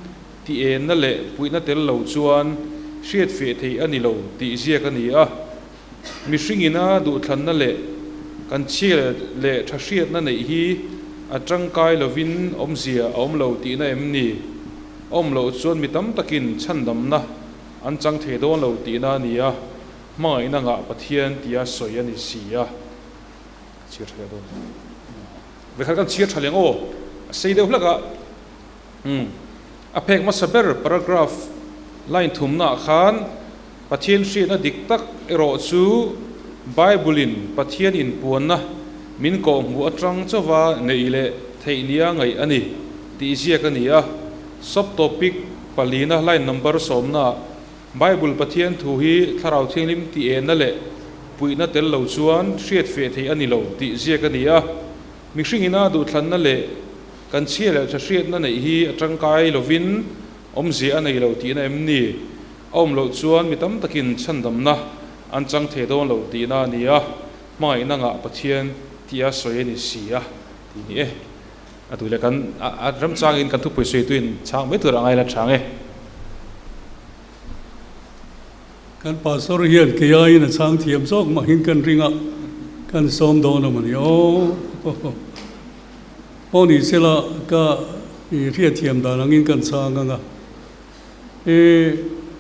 tih enna leh puihna tel lo chuan hriatfiah theih a ni lo tih ziak a ni a. Mihringina duhthlanna leh kan chhia leh tha hriatna neih hi a tangkai lovin awmzia a awm lo tihna em ni? A awm loh chuan mi tam takin chhandamna an chang thei dawn lo tihna a ni a, hmangaihna ngah Pathian tia sawi a ni si a. Chhiar tha leh dawn. Vekhat kan chhiar tha leh ang aw, a sei deuh hlek a. Umm. A phek hmasa ber paragraph line thumnaah khan Pathian hriatna dik tak erawh chu Bible-in Pathian inpuanna min kawhhmuh atang chauva neih leh theih nia ngaih a ni tih ziak a ni a. Subtopic palina line number sawmnaah Bible Pathian thu hi Thlarau Thianghlim tih enna leh puihna tel lo chuan hriatfiah theih a ni lo tih ziak a ni a. Mihringina duhthlanna leh Kan chhia leh tha hriatna neih hi a tangkai lovin awmzia a nei lo tihna em ni? A awm loh chuan mi tam takin chhandamna an chang thei dawn lo tihna a ni a, hmangaihna ngah Pathian tia sawi a ni si a tih ni e. A tu leh kan a ramchangin kan thupui sawitu in chhang mai tur a ngai la chhang e. Kan pastor hian kei aiin a chhang thiam zawk mahin kan ring a, kan sawm dawn a mawni aw. Pawh ni sela ka hriat thiam dan angin kan chhang ang a. E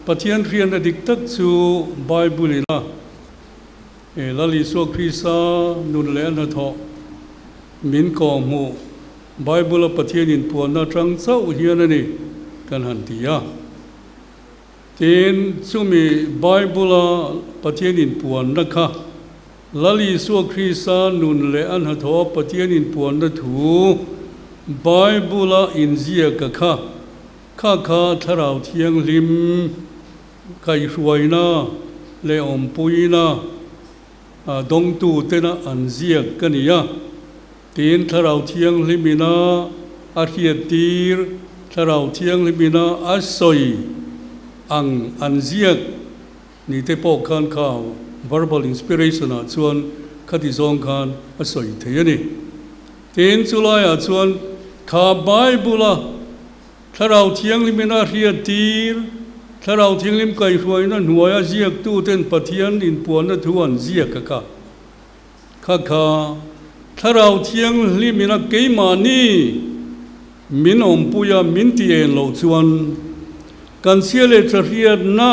Pathian hriatna dik tak chu Bible in a e Lal Isua Krista nun leh a hnathawh min kawhhmuh Bible a Pathian inpuanna atang chauh hian a ni kan han ti a. Tin, chumi Bible a Pathian inpuanna kha Lal Isua Krista nun leh a hnathawh a Pathian inpuanna thu Bible a inziaka kha, kha kha Thlarau Thianghlim kaihhruaina leh awmpuina dawngtu tena an ziak ka ni a. Tin, Thlarau Thianghlimina a hriattir, Thlarau Thianghlimina a sawi ang an ziak ni te pawh khan kha verbal inspiration ah chuan khati zawng khan a sawi thei a ni. Tin, chulaiah chuan kha Bible-a Thlarau Thianghlimina hriattir, Thlarau Thianghlim kaihhruaina hnuaia ziaktuten Pathian inpuanna thu an ziak a kha. Kha kha Thlarau Thianghlim ina keimahni min awmpui a, min ti en loh chuan kan chhia leh tha hriatna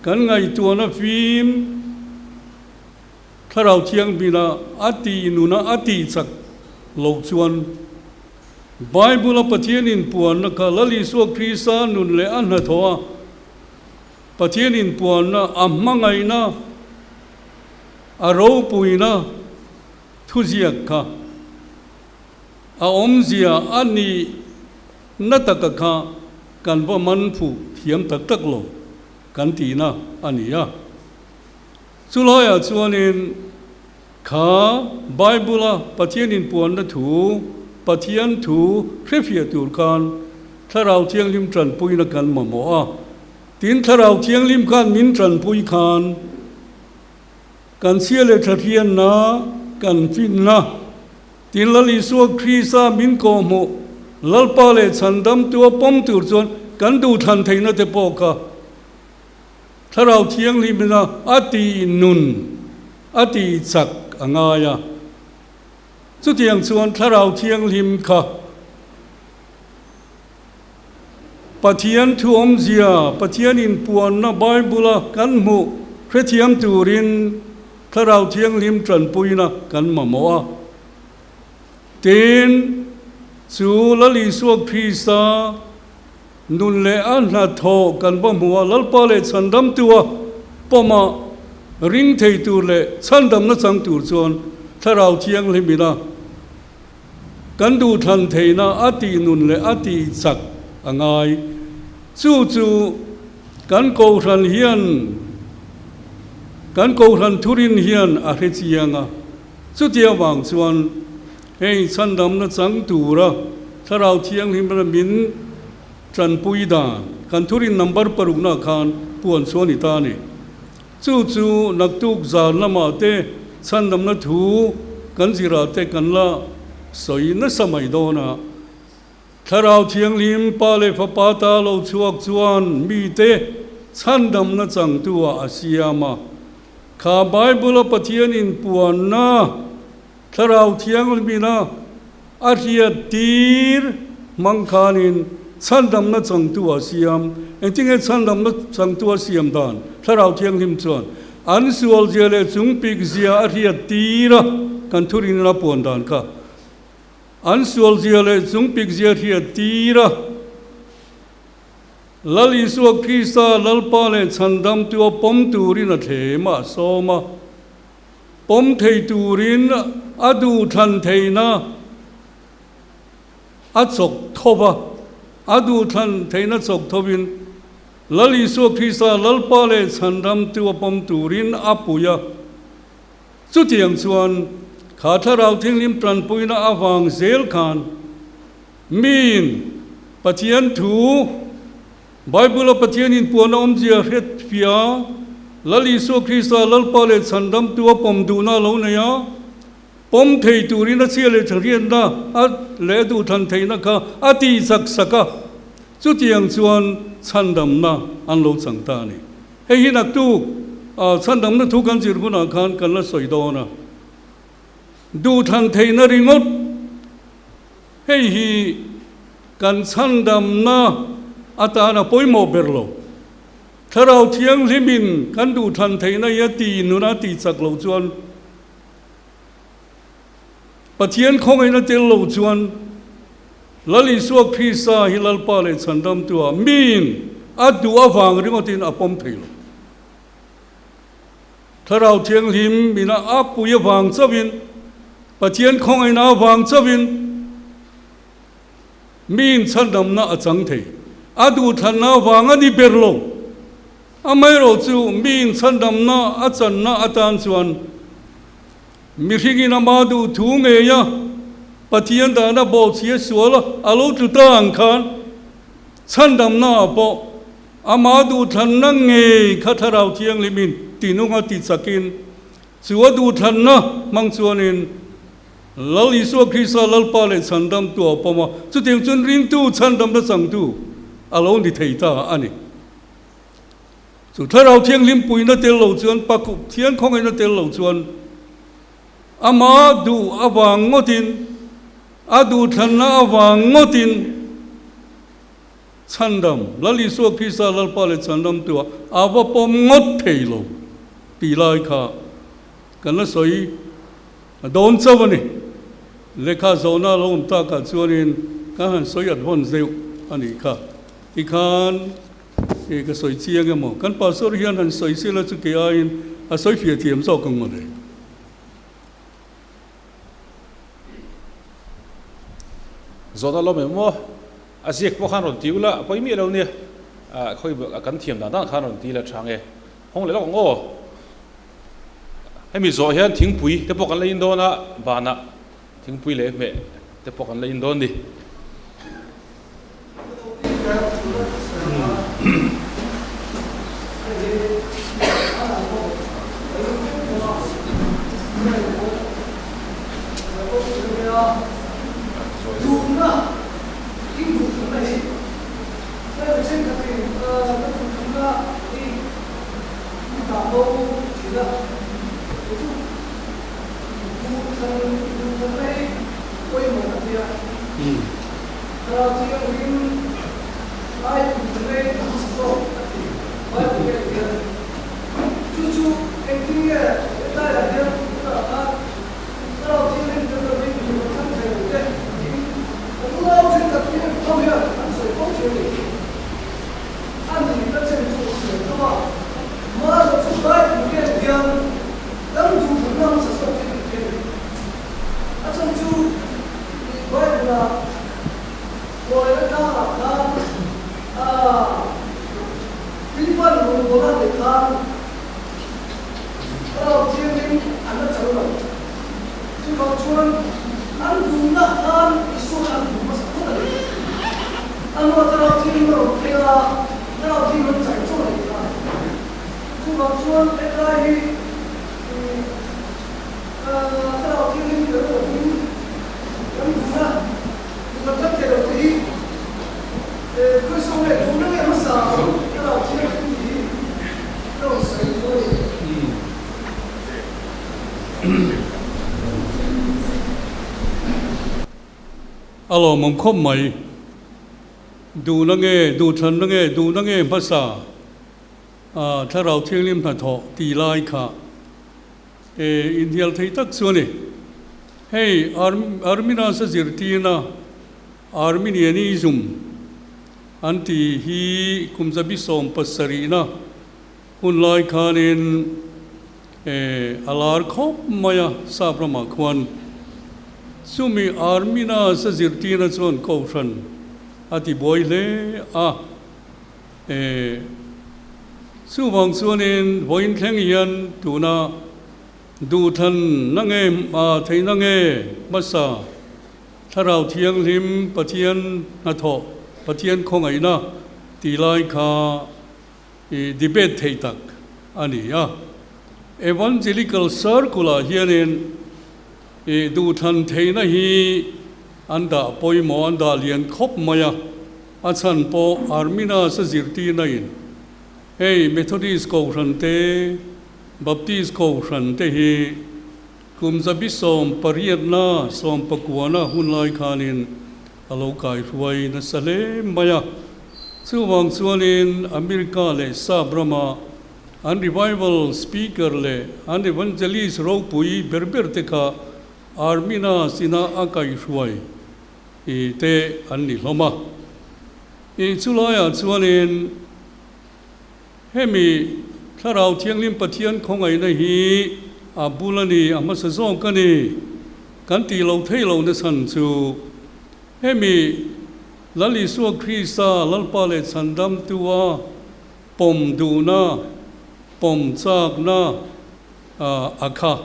kan ngaihtuahna fim Thlarau Thianghlim-a a tih nuna a tih chak loh chuan Bible-a Pathian inpuanna kha Lal Isua Krista nun leh a hnathawh a Pathian inpuanna a hmangaihna A ropuina thuziak kha a awmzia a nih na taka kha kan va man phu thiam tak tak lo kan tihna a ni a. Chulaiah chuanin kha Bible-a Pathian inpuanna thu, Pathian thu hrefiah tur khan Thlarau Thianghlim tanpuina kan mamawh a. Tin, Thlarau Thianghlim khan min tanpui khan. Kan chhia leh tha hriatna, kan finna, tin Lal Isua Krista min kawhhmuh Lalpa leh Chhandamtu a pawm tur chuan kan duhthlan theihna te pawh kha Thlarau Thianghlimina a tih nun a tih chak a ngai a. Chutiang chuan Thlarau Thianghlim kha Pathian thu awmzia, Pathian inpuanna Bible-a kan hmuh hrethiam turin Thlarau Thianghlim tanpuina kan mamawh a. Tin, chu Lal Isua Krista nun leh a hnathawh kan va hmu a, Lalpa leh Chhandamtua pawma ring thei tur leh chhandamna chang tur chuan Thlarau Thianghlimina Kan duhthlan theihna a tih nun leh a tih chak a ngai. Chu chu kan Kohhran hian, kan Kohhran thurin hian a hre chiang a. Chuti avang chuan hei chhandamna chang tura Thlarau Thianghlimna min tanpui dan kan thurin number parukna khan puan chu a ni ta a ni. Chu chu naktuk zan lamah te chhandamna thu kan zirah te kan la sawi nasa mai dawn a. Thlarau Thianghlim Pa leh Fapa ta lo chhuak chuan mite chhandamna changtu ah a siam a. Kha Bible-a Pathian inpuanna Thlarau Thianghlimina a hriat tir hmang khanin chhandamna changtu a siam. Engtinge chhandamna changtu a siam dan? Thlarau Thianghlim chuan an sualzia leh chungpikzia a hriat tir a, kan thurin a puan dan kha. An sualzia leh chungpikzia hriat tir a, Lal Isua Krista Lalpa leh Chhandamtu a pawm turin a thlem a, a sawm a. Pawm thei turin a duhthlan theihna a chawk tho va, a duhthlan theihna chawk thovin Lal Isua Krista Lalpa leh Chhandamtu a pawm turin a pui a. Chutiang chuan kha Thlarau Thianghlim tanpuina avang zel khan miin Pathian thu, Bible-a Pathian inpuan a awmzia hret fia, Lal Isua Krista Lalpa leh Chhandamtu a pawm duhna a lo nei a, pawm thei turin a chhia leh thahriatna a leh a duhthlan theihna kha a tih chak sak a, chutiang chuan chhandamna an lo chang ta a ni. Hei hi naktuk chhandamna thu kan zir hunah khan kan la sawi dawn a, duhthlan theihna ringawt hei hi Kan chhandamna atana pawimawh ber lo. Thlarau Thianghlimin kan duhthlan theihna hi a ti nuna tih chak lo chuan, Pathian khawngaihna tel lo chuan Lal Isua Krista hi Lalpa leh Chhandamtua miin a duh avang ringawtin a pawm thei lo. Thlarau Thianghlim mina a pui avang chauhin, Pathian khawngaihna avang chauhin, Miin chhandamna a chang thei. A duhthlanna avang a ni ber lo. Amaherawh chu miin chhandamna a channa atan chuan mihringin ama duh thu ngei a, Pathian dahna bawhchhia sual a lo tlu ta ang khan chhandamna ah pawh ama duhthlanna ngei kha Thlarau Thianghlimin tinunga ti chakin chu a duhthlanna hmang chuanin Lal Isua Krista Lalpa leh Chhandamtu a pawm a, chutiang chuan ringtu chhandamna changtu a lo ni thei ta a ni. Chu Thlarau Thianghlim puina tel lo chuan, Pathian khawngaihna tel lo chuan ama duh avang ngawtin, a duhthlanna avang ngawtin chhandam, Lal Isua Krista Lalpa leh Chhandamtu a va pawm ngawt thei lo tih lai kha kan la sawi. A dawn chauh a ni. Lehkha zawhna a lo awm takah chuanin ka han sawi advance deuh a nih kha. Tikhan i ka sawi chiang emaw? Kan pastor hian han sawi sela chu kei aiin a sawi fiah thiam zawk ang mawle. Zawhna lawm em maw? A ziak pawh khan rawn ti ula, a pawi miah lo nia. Khawi kan thiam dan dan khan rawn ti la tha nge. Hawng leh lawk ang aw. Hemi zawh hian thingpui te pawh kan la in dawn a, banah thingpui leh hmeh te pawh kan la in dawn ni. Duhthlan duhthlanna hi pawimawh ka ti a. Thlarau Thianghlim ai duhthlanna hi a hmasa zawk ka ti. Bible hian hian chu chu engtin nge hetlaiah hian tunah khan Thlarau Thianghlim tel lovin mi rawn thlang thei lo te tiin kan unau thenkhat hian ho hian an sawi fo thin a ni. A nihna chen chu a sawi hlawm a, mahse chu Bible hian hian kan duhthlanna hmasa zawk hi kan thei a ni. A chhan chu Bible-ah Kawlena tlangah khan Philipan rawngbawlna neih khan Thlarau Thianghlim an la chang lo. Chuvang chuan an duhna khan Isua kha an duh hmasa phawt a ni. A hnuah Thlarau Thianghlim a rawn phei a, Thlarau Thianghlim an chang chaw a nih kha. Chuvang chuan hetlai hi Thlarau Thianghlim tel lovin kan duhna, duh kan thlang thei lo te hi Khawisaw leh duhna nge hmasa Thlarau Thianghlim tih hi ka rawn sawi duh a ni. A lawmawm khawp mai. Duhna nge, duhthlanna nge, duhna nge hmasa a Thlarau Thianghlim hnathawh tih lai kha e inhnial thei tak chu a ni. Hei Arminas a zirtirna Arminianism an tih hi kum zabi 17na Hun lai khanin a lar khawp mai a, sap ramah khuan chumi Armina sa zirtirna chuan Kohhran a ti buai hle a. Chuvang chuanin vawiin thleng hian tuna duhthlan na nge theihna nge hmasa Thlarau Thianghlim Pathian hnathawh Pathian khawngaihna tih lai kha I debate theih tak a ni a. Evangelical Circle-ah hianin i duhthlan theihna hi an dah pawimawh, an dah lian khawp mai a. A chhan pawh Arminas a zirtirna in hei Methodist Kohhran te, Baptist Kohhran te hi kum zabi 18na, 19na hunlai khanin a lo kaihruai nasa hle mai a. Chuvang chuanin America leh Sap rama an revival speaker leh an evangelist ropui ber ber te kha Armina sina a kaihruai te an ni hlawm a. I chulaiah chuanin hemi Thlarau Thianghlim Pathian khawngaihna hi a bul a ni, a hmasa zawk a ni kan tih lo thei lo nachhan chu hemi Lal Isua Krista Lalpa leh Chhandamtua pawm duhna, pawm chakna a kha.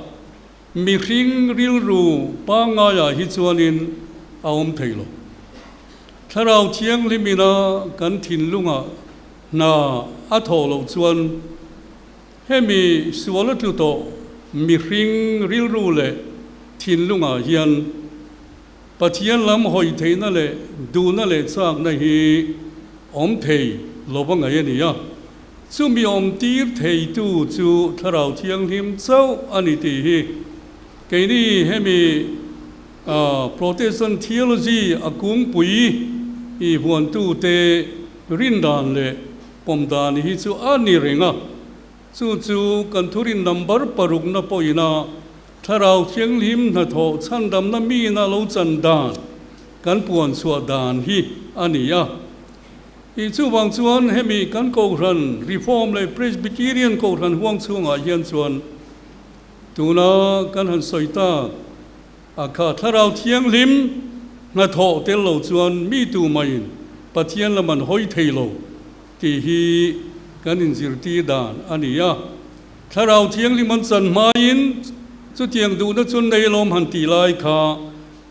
Mihring rilru pangaiah hi chuanin a awm thei lo. Thlarau Thianghlimina kan thinlungah hna a thawh loh chuan hemi sual a tlu tawh mihring rilru leh thinlungah hian Pathian lam hawi theihna leh duhna leh chakna hi awm thei lova ngaih a ni a, chumi awm tir theitu chu Thlarau Thianghlim chauh a ni tih hi keini hemi Protestant theology a kungpui i huantute rindan leh pawm dan hi chu a ni reng a, chu chu kan thurin number parukna pawhina Thlarau Thianghlim hnathawh chhandamna miin a lo chan dan kan puan chhuah dan hi a ni a. Ih chuvang chuan hemi kan Kohhran Reform leh Presbyterian Kohhran huang chhungah hian chuan tuna kan han sawi tak a kha Thlarau Thianghlim hnathawh tel lo chuan mi tu maiin Pathian lam an hawi thei lo tih hi kan inzirtir dan a ni a. Thlarau Thianghlim an chan hmain chutiang duhna chu nei lawm han tih lai kha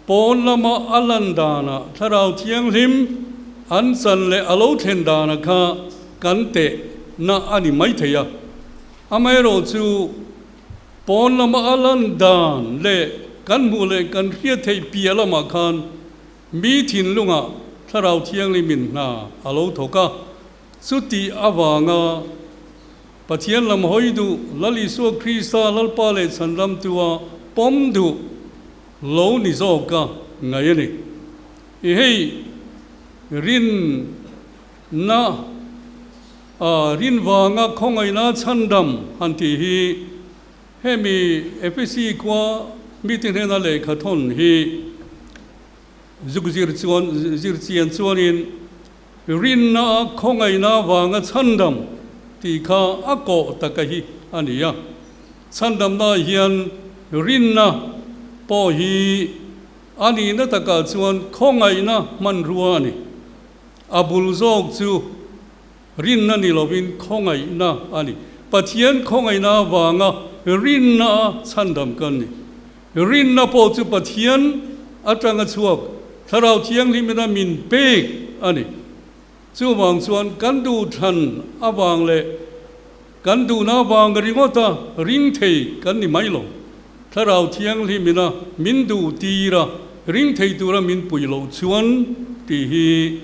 pawn lama a lan danah Thlarau Thianghlim an chan leh a lo thlen danah kha kan teh na a ni mai thei a. Amaherawh chu pawn lama a lan dan leh kan hmuh leh kan hriat theih piah lamah khan mi thinlungah Thlarau Thianghlimin hna a lo thawk a. Chutih avanga Pathian lam hawi duh, Lal Isua Krista Lalpa leh Chhanramtua pawm duh. lo ni zawka ngaih a ni. I hei rin na a rin vanga khawngaihna chhandam han tih hi hemi Efesi khua mite hnena lehkha thawn hi zuk zir chuan zir chian chuanin rinna a khawngaihna vanga chhandam tih kha a kawh taka hi a ni a. Chhandamna hian rinna pawh hi a nihna takah chuan khawngaihna hmanrua a ni. A bul zawk chu rinna ni lovin khawngaihna a ni. Pathian khawngaihna avanga rinna a chhandam kan ni. Rinna pawh chu Pathian atanga chhuak Thlarau Thianghlimina min pek a ni. Chuvang chuan kan duhthlan avang leh kan duhna avang ringawta ring thei kan ni mai lo. Thlarau Thianghlimina min duh tir a, ring thei tura min pui loh chuan tih hi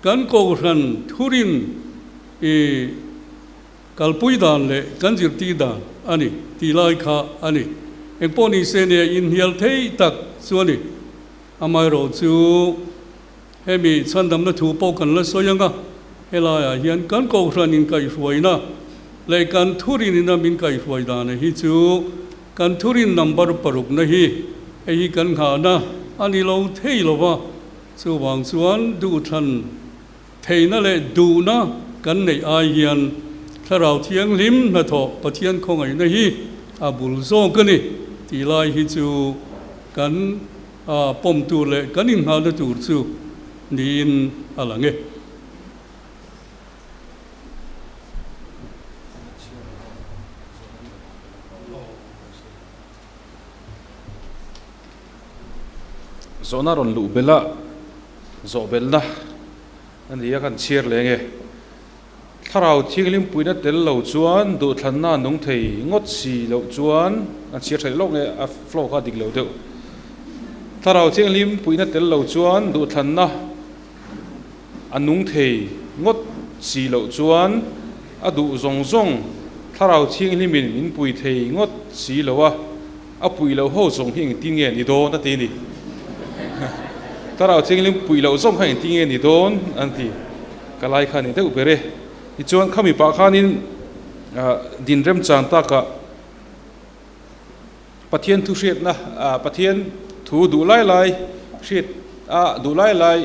kan Kohhran thurin i kalpui dan leh kan zirtir dan a ni tih lai kha a ni. Engpawh ni se nia inhnial thei tak chu a ni. Amaherawh chu hemi chhandamna thu pawh kan la sawi ang a, helaiah hian kan Kohhran inkaihhruaina leh kan thurinina min kaihhruai dana hi chu kan thurin number parukna hi hei hi kan nghahna a ni lo thei lo va, chuvang chuan duhthlan theihna leh duhna kan neih ai hian Thlarau Thianghlim hnathawh Pathian khawngaihna hi a bul zawk a ni tih lai hi chu kan A pawm tur leh kan innghalna tur chu niin a lang e. Zawhna rawn luh belh a, zawh belhna a ni a, kan chhiar leng e. Thlarau Thianghlim puina tel lo chuan duhthlanna nung thei ngawt si loh chuan an chhiar theih lawk nge a flow kha a dik lo deuh. Thlarau Thianghlim puina tel lo chuan duhthlanna a nung thei ngawt si loh chuan a duh zawng zawng Thlarau Thianghlimin min pui thei ngawt si lo a, a puih loh ho zawng hi engtin nge ni dawn a ti a ni. Thlarau Thianghlim puih loh zawng kha engtin nge ni dawn an ti. Ka lai kha a ni deuh ber e. Tichuan khami pah khanin din remchang takah Pathian thu hriatna, Pathian thu duh lai lai hriat a duh lai lai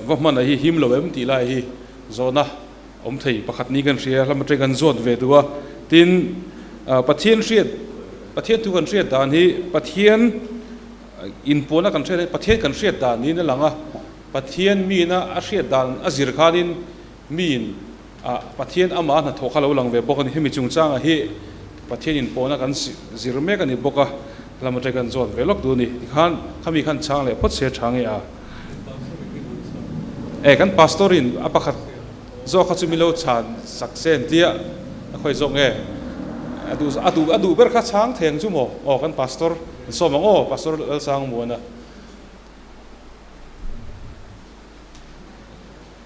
va hman a hi him lo em tih lai hi zawhna awm thei pakhat ni kan hria, hlama teng kan zawt ve duh a. Tin, Pathian hriat, Pathian thu kan hriat dan hi Pathian inpuanna kan hriat hi Pathian kan hriat dan niin a lang a. Pathian miina a hriat dan a zir khanin miin ah Pathian amah hnathawh kha lo lang ve bawk a ni. Hemi chungchangah hi Pathian inpawhna kan zir mek a ni bawk a, lam atang kan zawt ve lawk duh a ni. Tikhan khami khan chhang leh phawt se tha nge a? E kan pastor in a pakhat zawk kha chu min lo chhan sak se an tia, a khawi zawk nge? A duh a duh a duh ber kha chhang thei ang chu maw? Aw kan pastor an sawm ang aw Pastor Lalsangmuana.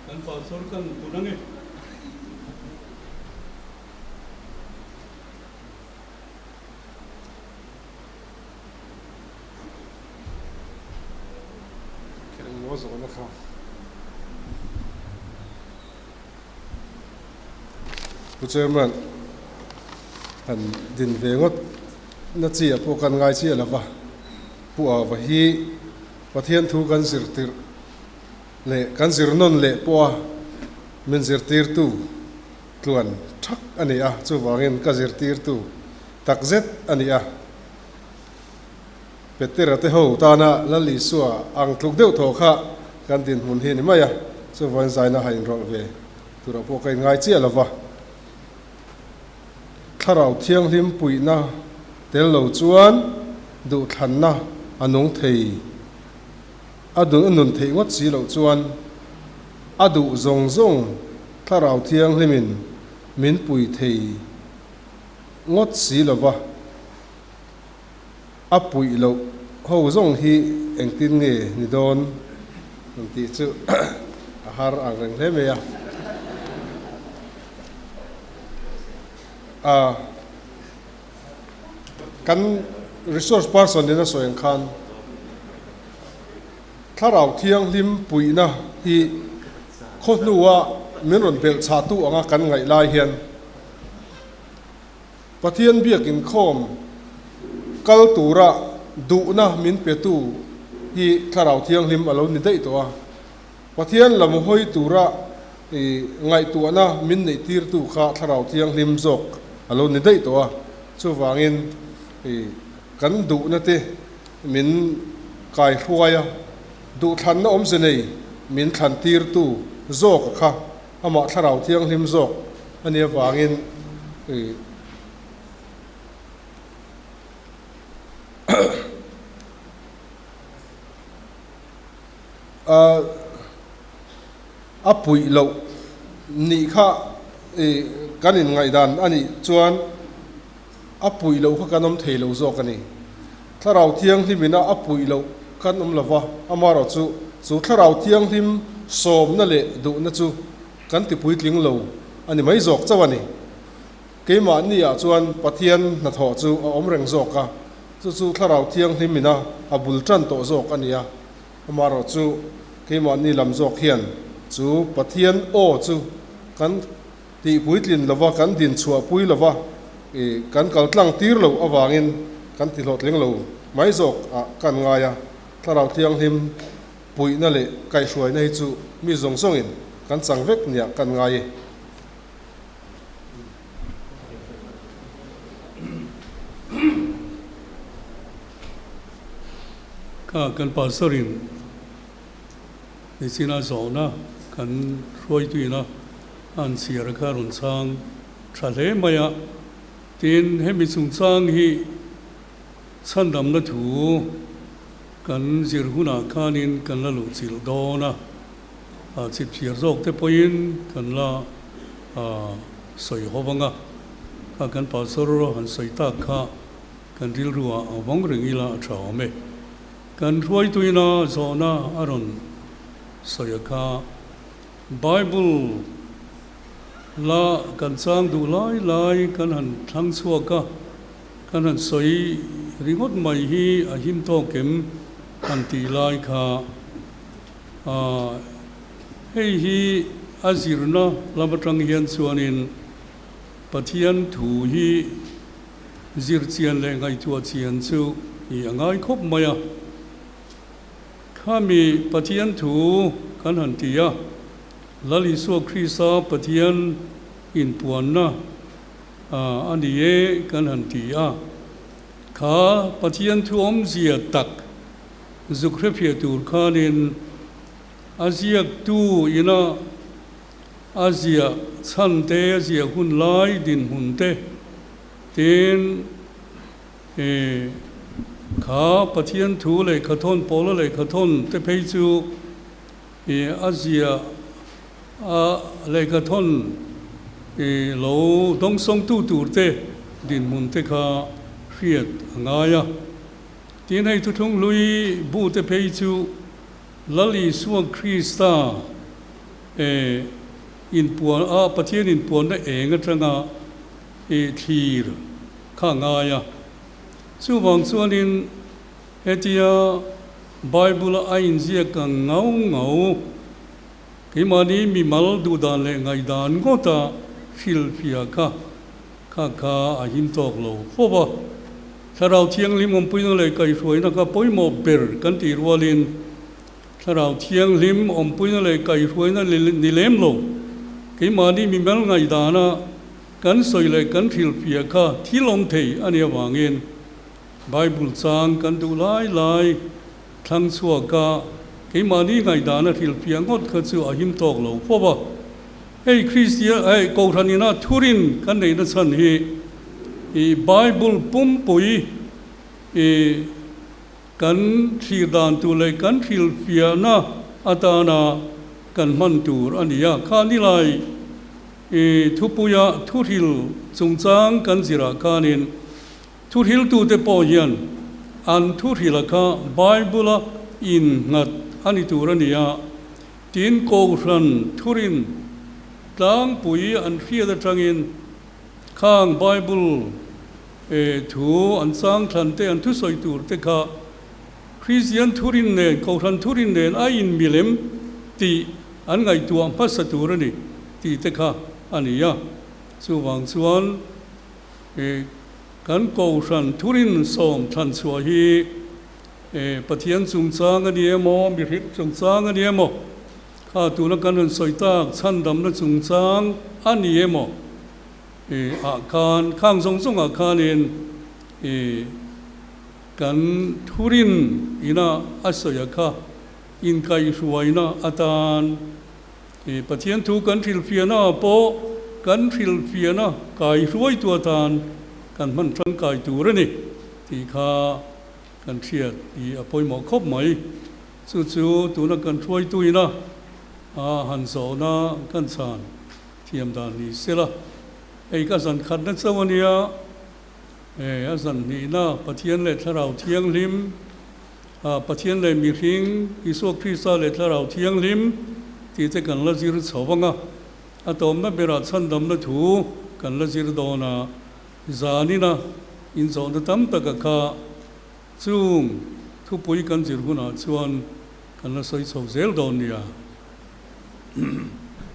Kan pastor kan tun ange. Khelh maw zawhna kha. Pu Chairman, han din ve ngawt na chi ah pawh kan ngai chiah lo va. Pu Ava hi Pathian thu kan zirtirh leh kan zir nawn leh pawha min zirtirtu tluan thak a ni a, chuvangin ka zirtirtu takzet a ni a. Petera te ho tana Lal Isua ang tluk deuh thaw kha kan dinhmun hi a ni mai a, chuvangin zaina ha inrawlh ve turah pawh ka inngai chiah lo va. Thlarau Thianghlim puihna tel lo chuan duhthlanna a nung thei, a dun a nun theih ngawt si loh chuan a duh zawng zawng Thlarau Thianghlimin min pui thei ngawt si lo va, a puih loh ho zawng hi engtin nge ni dawn ang tih chu a har ang reng hle mai a. A kan resource person in a sawi ang khan Thlarau Thianghlim puihna hi khaw hnua min rawn belh chhahtu anga kan ngaih lai hian Pathian biak inkhawm kal tura duhna min petu hi Thlarau Thianghlim a lo ni daih tawh a. Pathian lam hawi tura ngaihtuahna min neih tirtu kha Thlarau Thianghlim zawk a lo ni daih tawh a, chuvangin kan duhna te min kaihruai a, duhthlanna awmze nei min thlan tirtu zawk a kha amah Thlarau Thianghlim zawk a nih avangin A puih loh nih kha kan inngaihdan a nih chuan a puih loh kha kan awm thei lo zawk a ni. Thlarau Thianghlimina a puih loh kan awm lo va, amaherawh chu chu Thlarau Thianghlim sawmna leh duhna chu kan ti puitling lo a ni mai zawk chauh a ni. Keimahniah chuan Pathian hnathawh chu a awm reng zawk a, chu chu Thlarau Thianghlimina a bul tan tawh zawk a ni a. Amaherawh chu keimahni lam zawk hian chu Pathian aw chu kan tih puitlin lova, kan din chhuah pui lova, kan kal tlang tir lo avangin kan ti hlawhtling lo mai zawk ah kan ngai a. Thlarau Thianghlim puihna leh kaihhruaina hi chu mi zawng zawngin kan chang vek nia kan ngai e. Ka kan pastor in nichina zawhna kan hruaituina a an chhiar kha a rawn chhang tha hle mai a. Tin, hemi chungchang hi chhandamna thu kan zir hunah khanin kan la luhchilh dawn a, chipchhiar zawk te pawhin kan la sawi ho vang a. Kha kan pastor han sawi tak kha Kan rilru ah a vawng reng ila a tha awm e. Kan hruaituina zawhna a rawn sawi a kha. Bible la kan chang duh lai lai kan han thlang chhuak a, kan han sawi ringawt mai hi a him tawk em han tih lai kha hei hi a zirna lam atang hian chuanin Pathian thu hi Zir chian leh ngaihtuah chian chu i a ngai khawp mai a. Khami Pathian thu kan han ti a, Lal Isua Krista Pathian inpuanna a ni e kan han ti a. Kha Pathian thu awmzia tak zuk hrefiah tur khanin a ziaktu ina a ziah chhan te, a ziah hun lai dinhmun te, Tin, e, kha Pathian thu lehkhathawn, Paula lehkhathawn te phei chu, e, a ziah a lehkhathawn, e, lo dawngsawngtu tur te dinhmun te kha hriat a ngai a. Tin, hei thuthlung hlui bu te phei chu Lal Isua Krista, e, inpuan a, Pathian inpuanna eng atanga i thlir kha ngai a. Chuvang chuanin hetia Bible-a a inziak ang ngau ngau, keimahni mimal duhdan leh ngaihdan ngawta hrilhfiah kha kha kha a him tawk lo fo va. Thlarau Thianghlim awmpuina leh kaihhruaina kha pawimawh ber kan tih rualin Thlarau Thianghlim awmpuina leh kaihhruaina ni lem lo, keimahni mimal ngaihdana Kan sawi leh kan hrilhfiah kha thil awm thei a nih avangin Bible chang kan duh lai lai thlang chhuak a, keimahni ngaihdana hrilhfiah ngawt kha chu a him tawk lo fo va. Hei Kristian, hei Kohhran ina thurin kan neihna chhan hi i Bible pumpui i kan thlir dan tur leh kan hrilhfiahna atana kan hman tur a ni a. Kha nilai I thupuia thuhril chungchang kan zirah khanin thuhriltute pawh hian an thuhrila kha Bible-a innghat a ni tur a ni a, tin Kohhran thurin tlangpui an hriat atangin khang Bible thu an changthlan te an thusawi tur te kha. Kristian thurin nen, Kohhran thurin nen a inmilem tih an ngaihtuah hmasa tur a ni tih te kha a ni a. Chuvang chuan kan Kohhran thurin sawm thlan chhuah hi Pathian chungchang a ni emaw, mihring chungchang a ni emaw, kha tuna kan rawn sawi tak chhandamna chungchang a ni emaw ah khan, khang zawng zawngah khanin Kan thurin ina a sawi a kha inkaihhruaina atan Pathian thu kan hrilhfiahna ah pawh kan hrilhfiahna kaihruaitu atan kan hman tangkai tur a ni tih kha kan hriat hi a pawimawh khawp mai. Chu chu tuna kan hruaitu ina a han zawhna kan chhan thiam dan ni sela, hei ka zan khatna chauh a nia. He a zan hnihna Pathian leh Thlarau Thianghlim, Pathian leh mihring, Isua Krista leh Thlarau Thianghlim tih te kan la zir chho vang a, a tawmna berah chhandamna thu kan la zir dawn a, zanina inzawhna tam taka kha chung thupui kan zir hunah chuan kan la sawi chho zel dawn nia.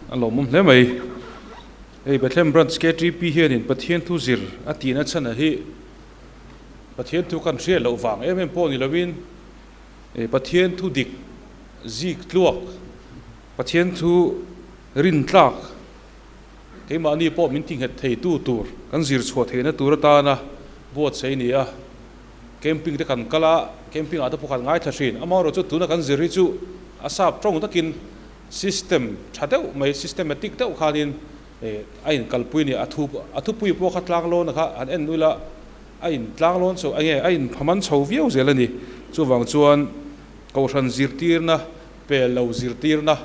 A lawmawm hle mai. Hei Bethlehem Branch KTP hianin Pathian thu zir a tihna chhan a hi Pathian thu kan hriat loh vang em em pawh ni loin Pathian thu dik zik tluak, Pathian thu rin tlak keimahni pawh min tinghet theitu tur kan zir chhuah theihna tur atana buatsaih a ni a. Camping te kan kal a, camping ah te pawh kan ngaithla thin. Amaherawhchu tuna kan zir hi chu a sap tawng takin System tha deuh mai, systematic deuh khanin a inkalpui a ni. A thu a thupui pawh kha tlanglawn kha han en ula a in tlanglawn chho enge a in phaman chho viau zel a ni. Chuvang chuan Kohhran zirtirna pel lo zirtirna,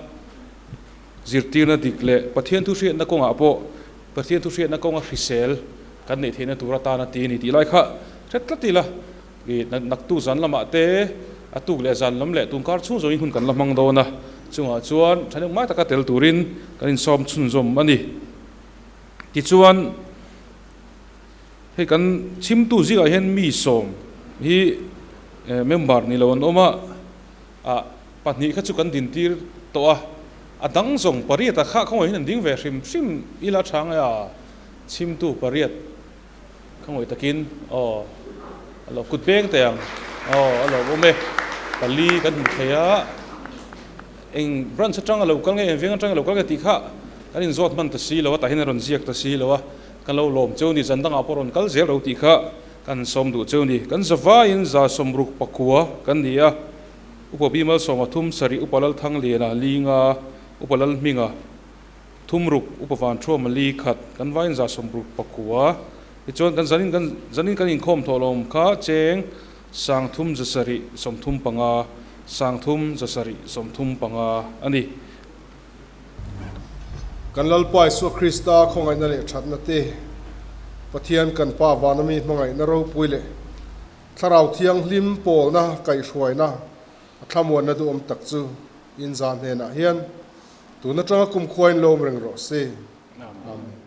zirtirna dik leh Pathian thu hriatna kawngah pawh Pathian thu hriatna kawnga hrisel kan neih theihna tur atana ti a ni tih lai kha hret tlat ila. I naktu zan lamah te a tuk leh zan lam leh tun kar chhung zawngin hun kan la hmang dawn a, chungah chuan thahnem ngai taka tel turin kan insawm chhunzawm a ni. Tichuan hei kan chhimtu zingah hian mi sawm hi member ni lo an awm a, ah pahnih kha chu kan dintir tawh a, a dang zawng pariat ah kha khawngaih hian an ding ve hrim hrim ila tha nge a, chhimtu pariat. Ka ngawih takin aw a lo kut beng teh ang aw a lo awm e pali kan hmu thei a eng branch atang a lo kal nge eng veng atang a lo kal nge tih kha kan inzawt hman ta si lo a tah hian a rawn ziak ta si lo a kan lo lawm cheu ni zan dangah pawh rawn kal zel ro tih kha kan sawm duh cheu ni kan zavaiin za sawmruk pakua kan ni a upa Bimal sawma thum sarih upa Lalthangliana Linga upa Lalhminga Thumruk upa van thuam a li khat kan vain za sawmruk pakua tichuan kan zanin kan zanin kan inkhawm thawh lo awm kha cheng sangthum za sarih sawmthum panga sangthum za sarih sawmthum panga a ni. Kan Lalpa Isua Krista khawngaihna leh thatna te, Pathian kan Pa vana mi hmangaihna ropui leh Thlarau Thianghlim pawlna kaihhruaina a thlamuanna duhawm tak chu inzah hnenah hian Tun atanga kum khuain lo awm reng rawh se. Amen.